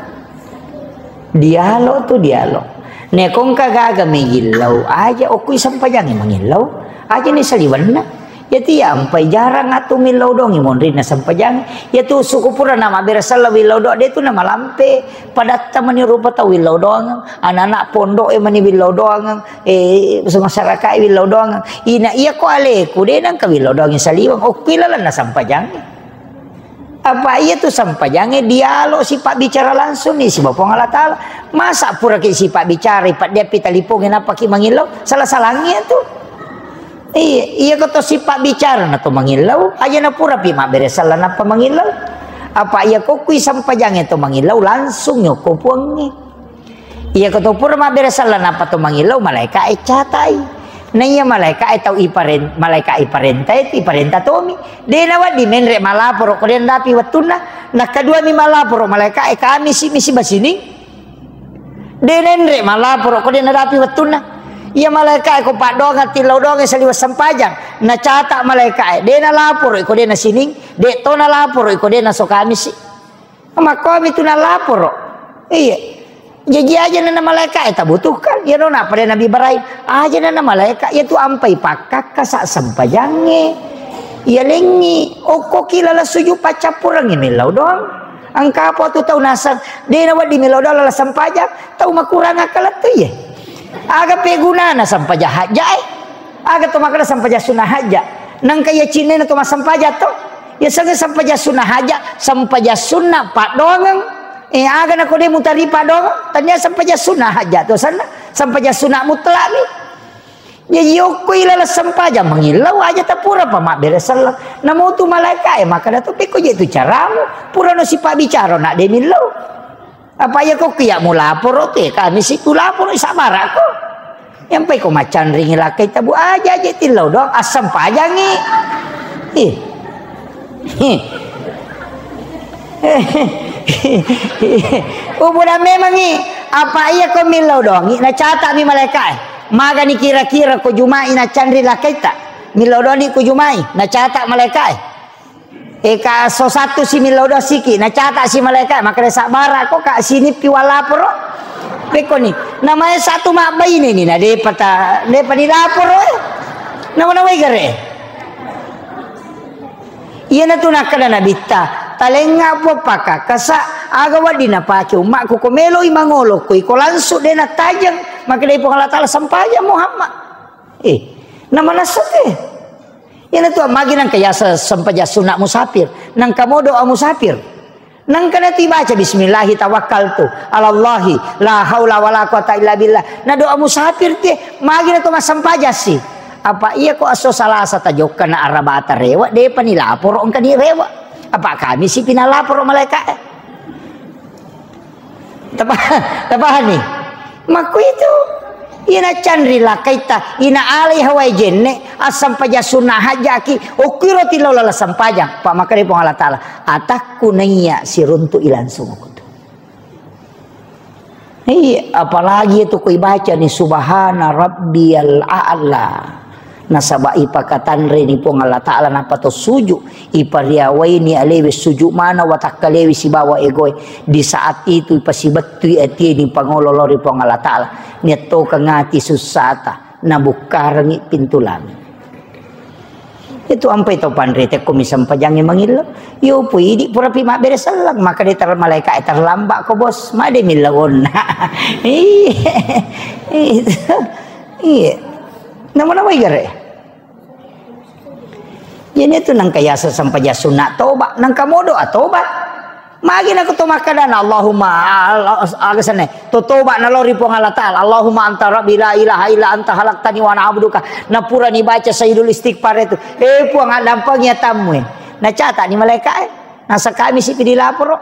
Dialog tu dialog. Nekongka gaga megillau, aja okui sempajangnge mangillau. Aja ni saliwenna. Iyatu iya ampai jarang atu millau doangngi monrinna sempajang. Iyatu suku pura na mabbere selleng willau doang, de tu na malampe. Padatta mani rupa tau willau doangeng, anak-anak pondok e mani willau doangeng, eh, masyarakat e willau doangeng. Ina iya ko aleku, de nangka willau doangngi saliweng, okki lalenna sempajang. Apa iya tu sempajangnge dialog sipabbicara langsung ni siba Puang Allah Ta'ala. Masa puraki sipabbicara, ipaddepi talipongnge nappaki mangillau, salah-salangngi tu. Iya, iya ko to sipabbicara na to mangillau, aja na pura pi mabbere selleng nappa mangillau. Apa iya ko kui sempajangnge to mangillau, langsung yoko puangnge. Iya ko to pura mabbere selleng nappa to mangillau, malaika e catai. Na iya malaika e tau iparen-, malaika iparenta e, iparenta tomi. De na wedding menre malaporo ko de nadapi wettunna. Nakkaduami malaporo malaika e, kami si misi basining. De nenre malaporo ko de nadapi wettunna. Iya malaika e ko paddoangeng tillau doangnge saliweng sempajang, nacata malaika e, de nalaporo ko de nasining, de to nalaporo ko de naso kamisi. Makkomi tu nalaporo. Iya. Jaji aja nana malaika e tabutuhkan. Iya no nappa de Nabi Ibrahim. Aja nana malaika, iya tu ampai pakkakka sa sempajangnge. Iya lengngi, okko ki lala sujud paccappurengngi millau doang. Engka apa tu tau naseng, de na wedding millau doang lala sempajang, tau makurang akal tu iye. Aga pegunana sempajang hajja e? Aga to makkeda sempajang sunnah hajja? Nangka iya cinena to massempajang to. Iya sengnge sempajang sunnah hajja, sempajang sunnah paddoangeng. Eh, aga nako de mutari paddoangeng? Tania sempajang sunnah hajja to senna, sempajang sunnah mutlak mi. Jaji okko ilala sempajang mangillau aja tapura pa mabbere selleng. Namutu malaika e makkeda to, pekko je tu caramu? Purano sipabbicara na de millau. Apa iya ko kiya mulaporo te, kami situ laporo sabara ko. Yampai ko macanringi lakkai tabu aja je tillau doang assempajangi. Ih. Ih. Ubuna memangi, apa iya ko millau doangi, nacata mi malaika e. Magani kira-kira ko jumai nacanri lakkaita. Millau doangi ko jumai, nacata malaika e. Eh, ka so satu si millau doang siki, nacata si malaika, makkeda sabbara ko ka sinippi wallaporo. Pekkoni, namae satu mabbaine ni, na depa ta, depa ni laporo, eh. Nama-namai gare. Iyanatu nakkeda Nabitta, talengnga Puang pakakkasa, aga wedding napake ummakku, ko meloi mangolo, ko iko langsung de nattajeng, makkedai Puang Allah Taala, sempajang Muhammad. Eh, namanessa te. Iyanatu magi nangka yaseng sempajang sunna musafir, nangka mo doa musafir. Nangka natu ibaca, "Bismillahi tawakkaltu alallahi la haula wala quwata illa billah." Na doa musafir te, magi na to massempajang si. Apa iya ko esso Salasa tajokka na arabata rewe, depa ni laporo engka ni rewe. Apa kami si pina laporo malaika e. Tapa-, tapahani? Makku itu. Ina canri lakaitta, ina alai hawai jenne, assempajang sunna hajjaki, okkiro tillau lala sempajang. Pa makkeda Puang Allah Taala, atakku naiya siruntu ilangsung aku tu. Iya, apalagi itu ku ibaca ni, "Subhana rabbiyal a'la." Nasaba ipakatanreni Puang Allah Taala, nappa to suju, ipariawaini alewe suju mana watakkalewe sibawa egoe. Di saat itu ipasibettui atieni pangolo lao ri Puang Allah Taala. Niattokeng ati sussata, nabukkarengi pintu langit. Itu ampai tau panrita ko mi sempajangnge mangillau. Yo, pui idi pura pi mabbere selleng, maka de ter-, malaika e terlambat ko, Bos. Made millau onna. Iya. Iya. Nama-nama igare. Jadi itu nangka yasa sempajang sunna toba, nangka modo atoba. Magi nako to makkadana, Allahumma, Allah, aga senna, to toba nalao ri Puang Allah Taala, "Allahumma anta rabbi la ilaha illa anta khalaqtani wa ana abduka." Napurani baca Sayyidul Istighfar itu, "Eh, Puang, addampengi atammu e." Nacatani malaika e. Nasa kami sipi dilaporo.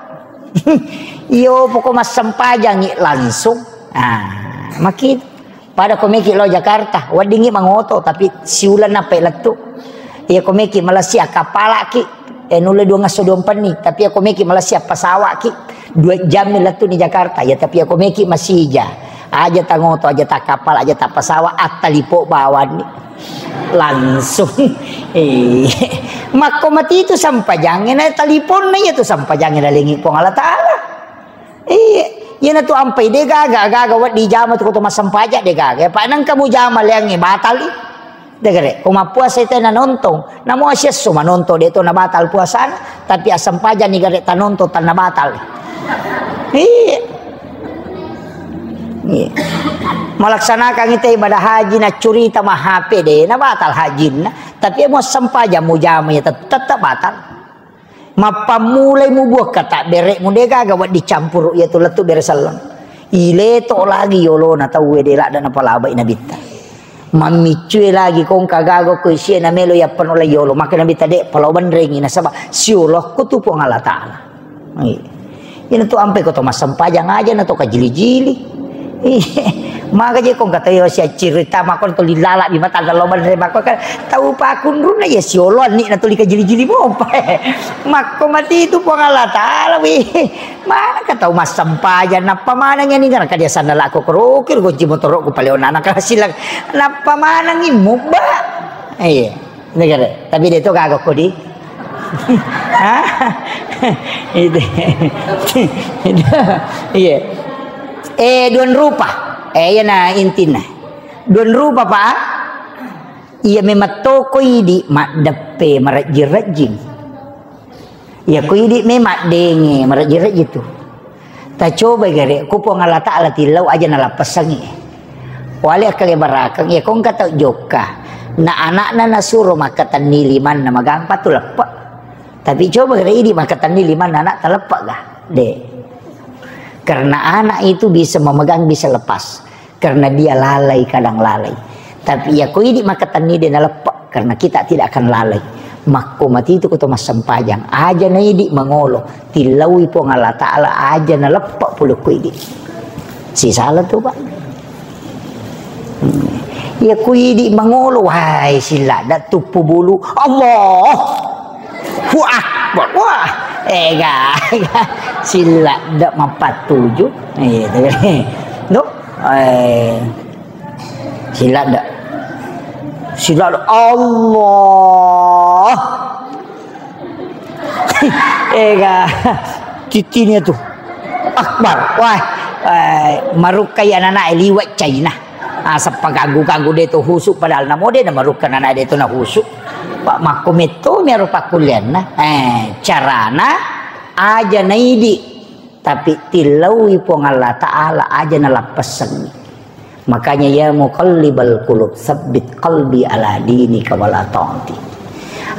Iyo, poko massempajangi langsung. Ah, maki. Pada ko meki lao Jakarta, weddingngi mangoto, tapi siuleng nappai lettu. Iya ko meki malessi akkapalaki, eh, nulle duang esso duang penni, tapi iya ko meki malessi appasawaki, dua jam mi lettu ni Jakarta. Ya, tapi iya ko meki masija. Aja tangoto, aja takkapala, aja tappasawa, attalipo bawanni. Langsung. Eh, makko mati itu sampajangnge, na taliponna iya tu sampajangnge nalengi Puang Allah Taala. Iya, iyanatu ampai de gaga, gaga wedding jama tu ko to massempajang de gaga. Apa nengka mujama leangnge batal i. De gare, ko mappuasa tena nonton, namo asiesso manonton de to na batal puasana, tapi assempajang ni gare tanonton tanna batal. Iya. Iya. Melaksanakan ita ibadah haji na curita ma H P de na batal hajinna, tapi mo sempajang mujama ya tet-, tetap batal. Mappammulai mubuang katabbere'mu, de gaga wedding campuru iya tu lettu bere selleng. Ileto lagi yolona tauwe de ladda napalabai nabitta. Mammiccue lagi kongka gaga ko isia namelo yappanolai yolo. Maka nabitta de palao benrengi nasaba siolokku tu Puang Allah Taala. Iya. Ina tu ampe ko to massempajang aja na to kajili-jili. Iya. Maka je kongka to yo sia cirita mako to lilala di mata lo benre mako kan. Tau pakkunrunna ya siolo anni'na tuli kajili-jili mopa. Makko mati itu Puang Allah Taala, wih. Manengka tau massempajang, nappa maneng yani ngarang kadia sandalakku keroki, gonci motoro'ku paleonna anak kasilang. Nappa manengi mubba. Iya. Negara. Tapi de to gaga kodi. Hah? Itu. Itu. Iya. Eh, duan rupa. Eh, iya na intina. Duan rupa, Pak. Iya memang toko idi maddeppe marejjing-rejjing. Iya ko idi memang denge marejjing-rejjing tu. Tacobai gare, ku Puang Allah Taala tillau aja nalappessangi. Wale akkalebarakeng, iya ko engka tau jokka. Na anakna nasuro makkatenni limanna magampa tu leppe. Tapi coba gare idi makkatenni limanna anak taleppe ga? De. Karena anak itu bisa memegang, bisa lepas. Karena dia lalai, kadang lalai. Tapi iya ko idi makkatenni de naleppe, karena kita tidak akan lalai. Makko mati itu ko to massempajang. Aja na idi mangolo, tillaui Puang Allah Taala aja naleppe pulukku idi. Sisala tu, Pak. Hmm. Iya ko idi mangolo, wahai sila, da tuppu bulu. Allah. Hu Akbar. Wah, ega, ega. Sila da mappattuju. Iya, tu. No? Eh, sila da. Sila da. Allah. Ega, titini tu. Akbar. Wah, eh, marukkai anak-anak liwat China. Ah, seppa gagu-gagu de to husu, padahal namo de na marukka anak de to na husu. Pak makko metto mi aro pakkulianna. Eh, carana aja naidi. Tapi tillaui Puang Allah Ta'ala aja nalappessengngi. Makanya, "Ya muqallibal qulub, tsabbit qalbi ala dinika wala ta'ti."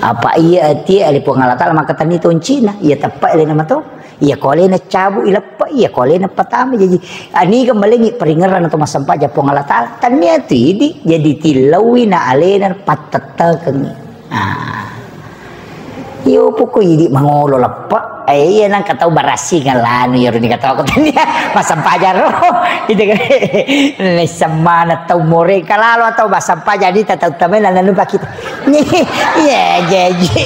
Apa iya atie ale Puang Allah Ta'ala maka tani toncina, iya teppe alena mato, iya ko alena cabu ileppe, iya ko alena patama. Jadi, ani gembalengi peringeran atau massempajang Puang Allah Ta'ala, tania tu idi, jadi tillaui na alena pattettekengngi. Ah. Iyo, poko idi mangolo leppe. Eh, iya, nang katau barassi ngalanu, iya, runi katau aku tadi. Massempajang ro. Itu kan. Naissemmana tau more kalalo atau massempajang di tatau tamai nanu pakita. Iya, jadi.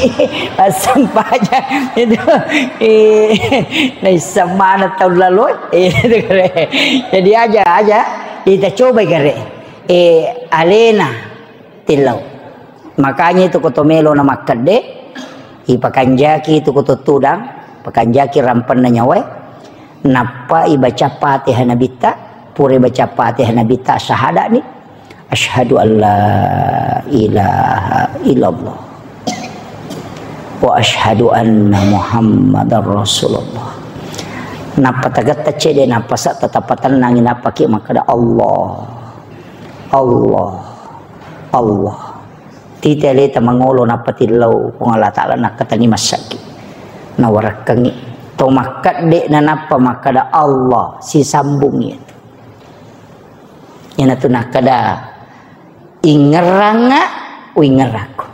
Massempajang. Itu. Eh, naissemmana tau lalo. Eh, itu kan. Jadi aja, aja. Kita coba kare. Eh, alena. Tillau. Makanya itu ko to melo na makkedde, ipakanjaki itu ko to tudang, pakanjaki rampenna nyawae, nappa ibaca Fatihah Nabitta, pura ibaca Fatihah Nabitta, syahadani, "Asyhadu an la ilaha illallah wa asyhadu anna Muhammadar Rasulullah." Nappa tagetta cede, nappa sa tetap tenangi, nappa ki makkeda, "Allah, Allah, Allah." Tite aleta mangolo nappa tillau Puang Allah Ta'ala nakkatani massakki. Nawarakkangi. To makkedde na nappa makkeda Allah, sisambungi itu. Iyanatu nakkeda, "Ingerrangnga, uingerrakko.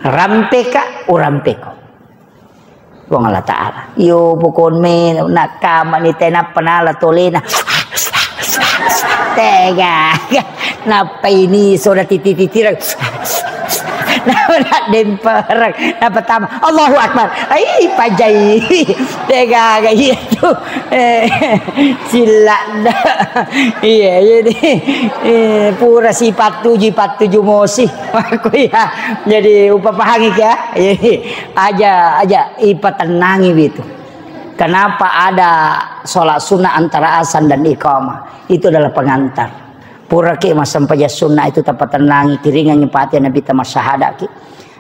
Rampeka, urampeko." Puang Allah Ta'ala. Yo, pokon me, nakkama ni tena penala tolena. Tega. Nappa ini soda titi-titirang. Nappa demperang. Nappa tama. Allahu Akbar. Ai, pajai. Tega, ga iya tu. Eh, sila da. Iya, jadi, eh, pura si patuju, patuju mosi. Aku ya. Jadi, upapahangi ya. Jadi, aja, aja ipatennangi itu. Kenapa ada sholat sunnah antara azan dan iqamah? Itu adalah pengantar. Puraki massempajang sunnah itu tapatennangi, kiringangi Fatihah Nabitta, massahadaki.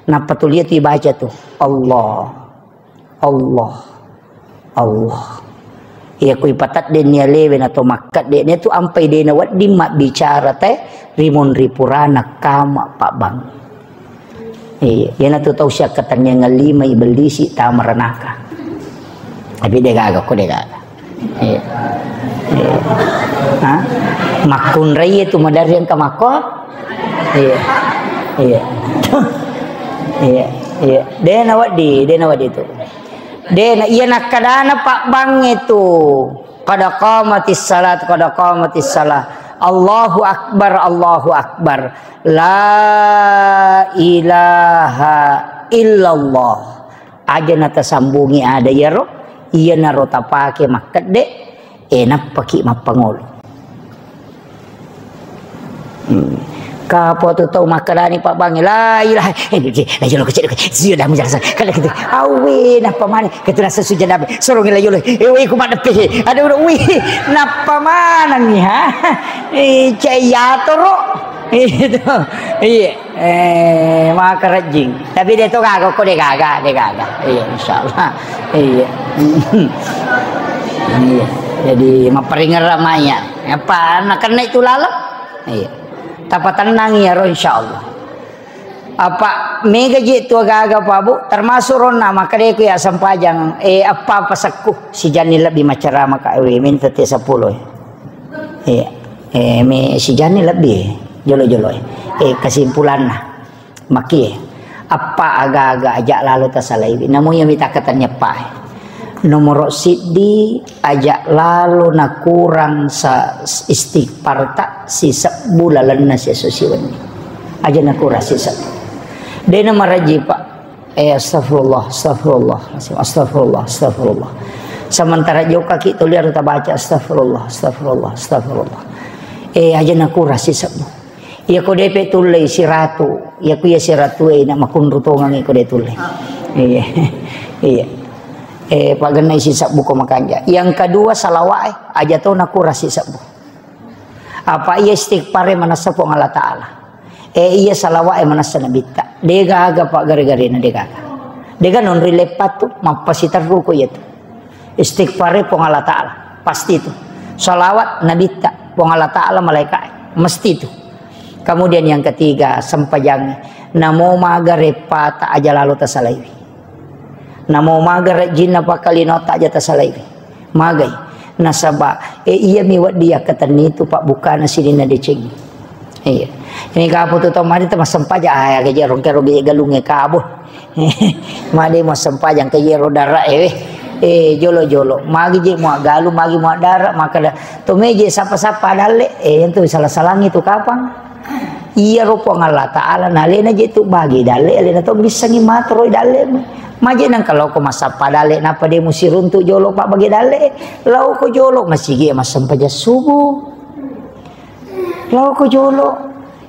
Nappa tulia tu ibaca tu, Allah, Allah, Allah. Iya, ku ipateddenni alewe na to makkedde, ne tu ampai dena wedding mabbicara te rimon ripurana kama pabbang. Iya, iyanatu tau siakkatenniang lima ibellisi tama ranaka. Tapi de gaga ko de gaga. Iya. Iya. Ha? Makkunrai itu madari engka makko? Iya. Iya. Iya. Iya. De na weddi, de na weddi tu. De na, iya nakkadana pabbang itu. Qad qamatis salat, qad qamatis salat. Allahu Akbar, Allahu Akbar. La ilaha illallah. Aja natasambungi ada iyaro, iyanaro tapake makkedde, e, nappaki mappangolo. Hmm. Kapo tu tau makkedani pabbangnge, la ilaha, eh, eh, la ilaha kecil, sujud dah menjelaskan. Kalau gitu, awe, nappa mane, ketu rasa sujud dah, sorong la ilaha, eh, weh, ku madepe, ada orang, wih, nappa maneng nih, ha? Eh, cai yatoro. Itu, iya. Eh, maka rejing. Tapi de to gaga, ko de gaga, de gaga. Iya, insyaallah. Iya. Iya. Jadi, mapparingerra maya. Apa, nakenna itu laleng? Iya. Tapa tenang ya ro, insyaallah. Apa, mega je tu gaga, Pak Bu? Termasuk ronna, maka de ku ya sempajang, eh, apa pasekku? Sijanni lebbi macerama ka, eh, minta te sepuluh. Iya. Eh, me sijanni lebbi, jolo-jolo. Eh, kesimpulanna. Makie, appa aga-aga aja lalo tasalaiwi. Namu iya mita katanya pae. Nomoro siddi, aja lalo nakurang sa istighfar ta sisebbu lalenna siesso siwenni. Aja nakurang sisebbu. Dena maraji, Pak. Eh, astagfirullah, astagfirullah, astagfirullah, astagfirullah. Sementara jokaki tuli harus tabaca astagfirullah, astagfirullah, astagfirullah. Eh, aja nakurang sisebbu. Iya ko depe tullei siratu, iya ku iya siratu e na makunru tongang iko de tulle. Iya. Iya. Eh, pagennai sisebbu ko makanja. Yang kedua, salawat, eh, aja to nakurang sisebbu. Apa iya istighfar e manessa Puang Allah Ta'ala. Eh, iya salawat e manessa Nabitta. Degaga pa gare-garena, degaga. Dega nonri leppatu, mappasiterru ko iya tu. Istighfar e Puang Allah Ta'ala. Pasti tu. Salawat Nabitta, Puang Allah Ta'ala, malaikat e. Mesti tu. Kemudian yang ketiga, sempajang. Namo maga reppata aja lalo tasalaiwi. Namo maga rejjinna pakkalinota aja tasalaiwi. Magai. Nasaba, eh, iyami wedding yakkatenni tu pabbukana sininna deceng. Iya. Ini kapo tu tau mari tama sempaja, ah, ya, keje rongke rogi galunge kabo. Made mo sempajang keje ro dara, eh, eh, jolo-jolo. Magi je mo galu, magi mo dara, maka da. To meje sapa-sapa dalle, eh, itu salah-salangi tu kapang. Iyaro Puang Allah Ta'ala nalena je tu bagi dalle, alena to bissangi matoro dalle. Maje nang kalau ko massappa dalle, napa de musiruntu jolo pa bagi dalle, lao ko jolo masigi massempajang subuh. Lao ko jolo.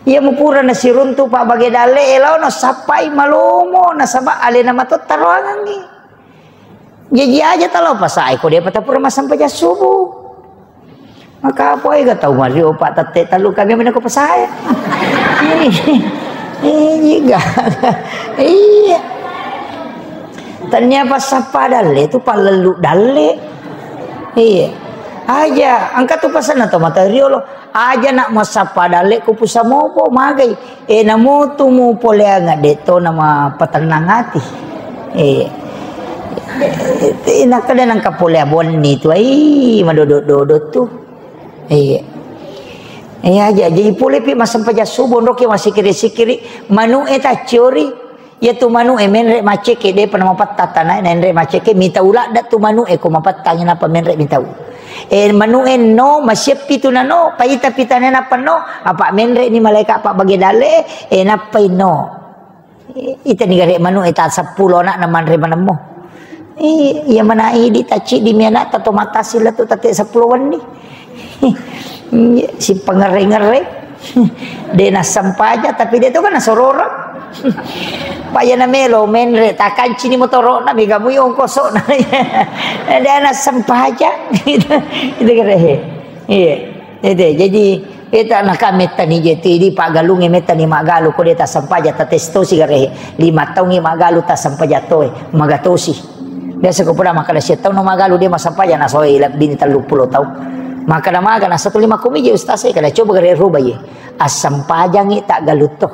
Iya mupura nasiruntu pa bagi dalle, eh, lao no sappai malomo, nasaba alena mato taroangangi. Jaji aja talo pasae ko depa tapura massempajang subuh. Maka apa ega tau mario, Pak, tette tellu kami mana ko pasae. Iya. Iya. Tania pasappa dalle tu pallellu dalle. Iya. Aja, angka tu pasana to mata riolo. Aja nak massappa dalle ko pusamopo, magai. Eh, namutu mu poleanga de to nama patennang ati. Eh, eh, nakkeda nangka polea bonni tu, ai, madodo-dodo tu. Eh, eh, aja, jadi pole pi massempajang subuh, ndoki massikiri-sikiri, manu e tacciori, iya tu manu e menre maceke, de pa namapatta tanae, nenre maceke, mita uladda tu manu e ko mapattangi napa menre mitau. Eh, manu e no, masieppi tu nano, paita pitane napa no, apa menre ni malaika pa bage dale, eh, nappai no. Itani gare manu e ta seppulo anak na manre manemmo. Iya mana idi tacci di mi anak tato matasi latu tate seppulo wenni. Si pengere-ngere. De nassempajang tapi de to kan nasororo. Paya na melo menre takanci ni motoro na mega mui ongkoso na. De nassempajang. Itu, itu gare. Iya. Ede, jadi, eta naka mettani je tu, idi paggalungnge mettani maggalu, ko de tassempajang, tatestosi gare, lima taungngi maggalu tassempajang toe, magatosi. Biasa ko pura makkeda, "Sittau no maggalu de massempajang," na soe lebbini tellu pulo tau. Makkeda maga, na satu lima kumi je ustaz e, kada coba gare ruba ye. Assempajangi taggalu to.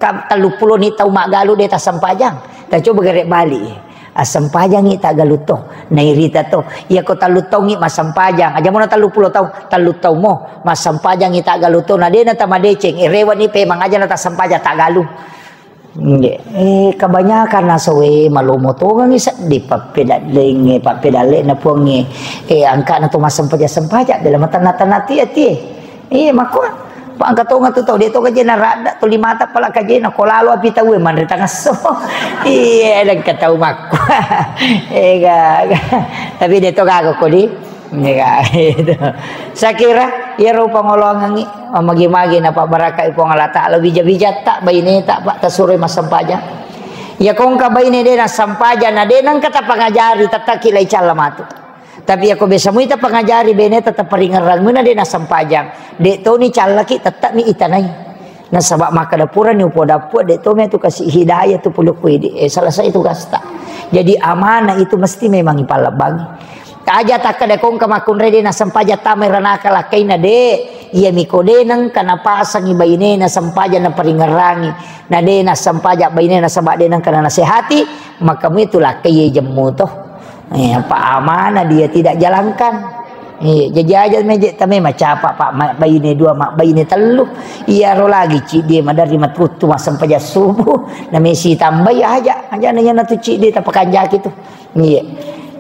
Ka-, telluppulo ni tau maggalu de tassempajang. Tacoba gare bali. Assempajangi taggalu to. Nairita to. Iya ko tellu taungngi massempajang. Aja mona telluppulo tau, tellu tau mo. Massempajangi taggalu to. Na de na tamadeceng. Erewa ni pemang aja na tassempajang taggalu. Nggih. Eh, kebanyakan nasoe malomo tongangi seddi pappedallengnge, pappedallenna puangnge. Eh, angkana to massempajang-sempajang, bela matanna-tanna tie-tie. Iya, makko. Pa engka tonga tu tau, de to kajena radda, tuli mata pala kajena, ko lalo api tau e manre tangasso. Iya, dan engka tau makko. Ega, ega. Tapi de to gaga kodi. Ega, itu. Saya kira, iya ro pangolongangi, magi-magi na pabarakai Puang Allah Ta'ala, bija-bija tak, baine tak, Pak, tasuroi massempajang. Ya kongka baine de na sempajang, na de nangka tapangajari, tattaki lai calla matu. Tapi ako biasa mui tapangajari bene, tetap paringerang muna de nassempajang. De toni callaki, tetap mi itanai. Nasaba makkeda purani upoda Puang, de tomi tu kasih hidayah tu pulukku idi. Eh, selesai tugasta. Jadi amanah itu mesti memang ipalebbangi. Aja takkeda kongka makkunrai de nassempajang tamai ranaka lakkaina de. Iya miko de nengka napasangi baine nassempajang naparingerangi. Na de nassempajang baine nasaba de nengka nasehati, maka mui tu lakkai jemmu to. Eh, apa amanah dia tidak jalankan. Eh, jaji aja meje tame macapa pak ma-, baine dua, ma-, baine tellu. Iya ro lagi ci dia madari matuttu massempajang subuh. Na mesi tambai aja, aja na yana tu ci dia tapakanjaki tu. Iya.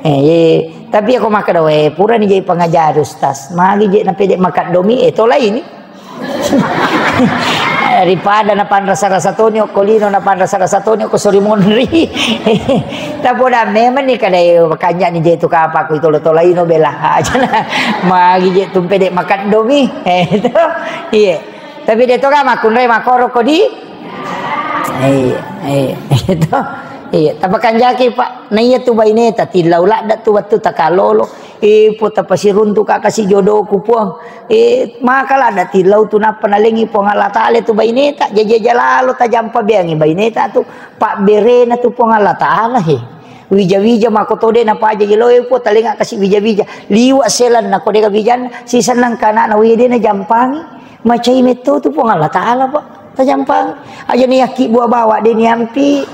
Eh, iya. Tapi ako makkeda, "We, purani jadi pangajari, Ustaz. Magi je na pede makan domi, eh, tolai ni." Daripada napanrasa-rasa toni okko lino, napanrasa-rasa toni okko sori monri. Tapoda memang ni kada, eh, makanja ni je tu kapa ku itolo-tolaino bela. Aja na magi je tumpe de makan domi. Eh, itu. Iya. Tapi de to ka makkunrai makoro kodi. Iya, iya. Itu. Iya, tapakanjaki, Pak. Naiya tu baineta tillau ladda tu wettu takallolo. Eh, po tapasiruntu ka kasi jodoku, Puang. Eh, maka ladda tillau tu nappa nalengi Puang Allah Taala tu baineta. Jaja jalalo tajampa beangi baineta tu. Pabberena tu Puang Allah Taala, he. Wija-wija mako tode napaja jelo, eh, Puang, talenga kasi wija-wija. Liwa selanna ko dega wijanna, sisenna kanana wede najampangi. Macai metto tu Puang Allah Taala, Pak. Tajampang. Aja ni yakki buah bawang de ni ampi.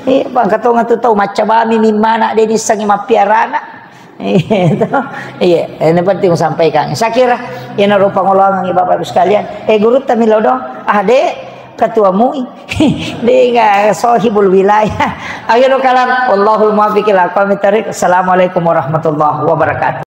Eh, bangka tonga tu tau macca bami mimmana de ni sangi mappiarana. Iya, to. Iya, ini penting sampaikan. Saya kira, ini rupa ngolongan Bapak Ibu sekalian. Eh, guru tamilo dong. Ah, de, ketua mui. De, enggak, sohibul wilayah. Akhirul kalam. Wallahul muwaffiq ila aqwamit thariq. Assalamualaikum warahmatullahi wabarakatuh.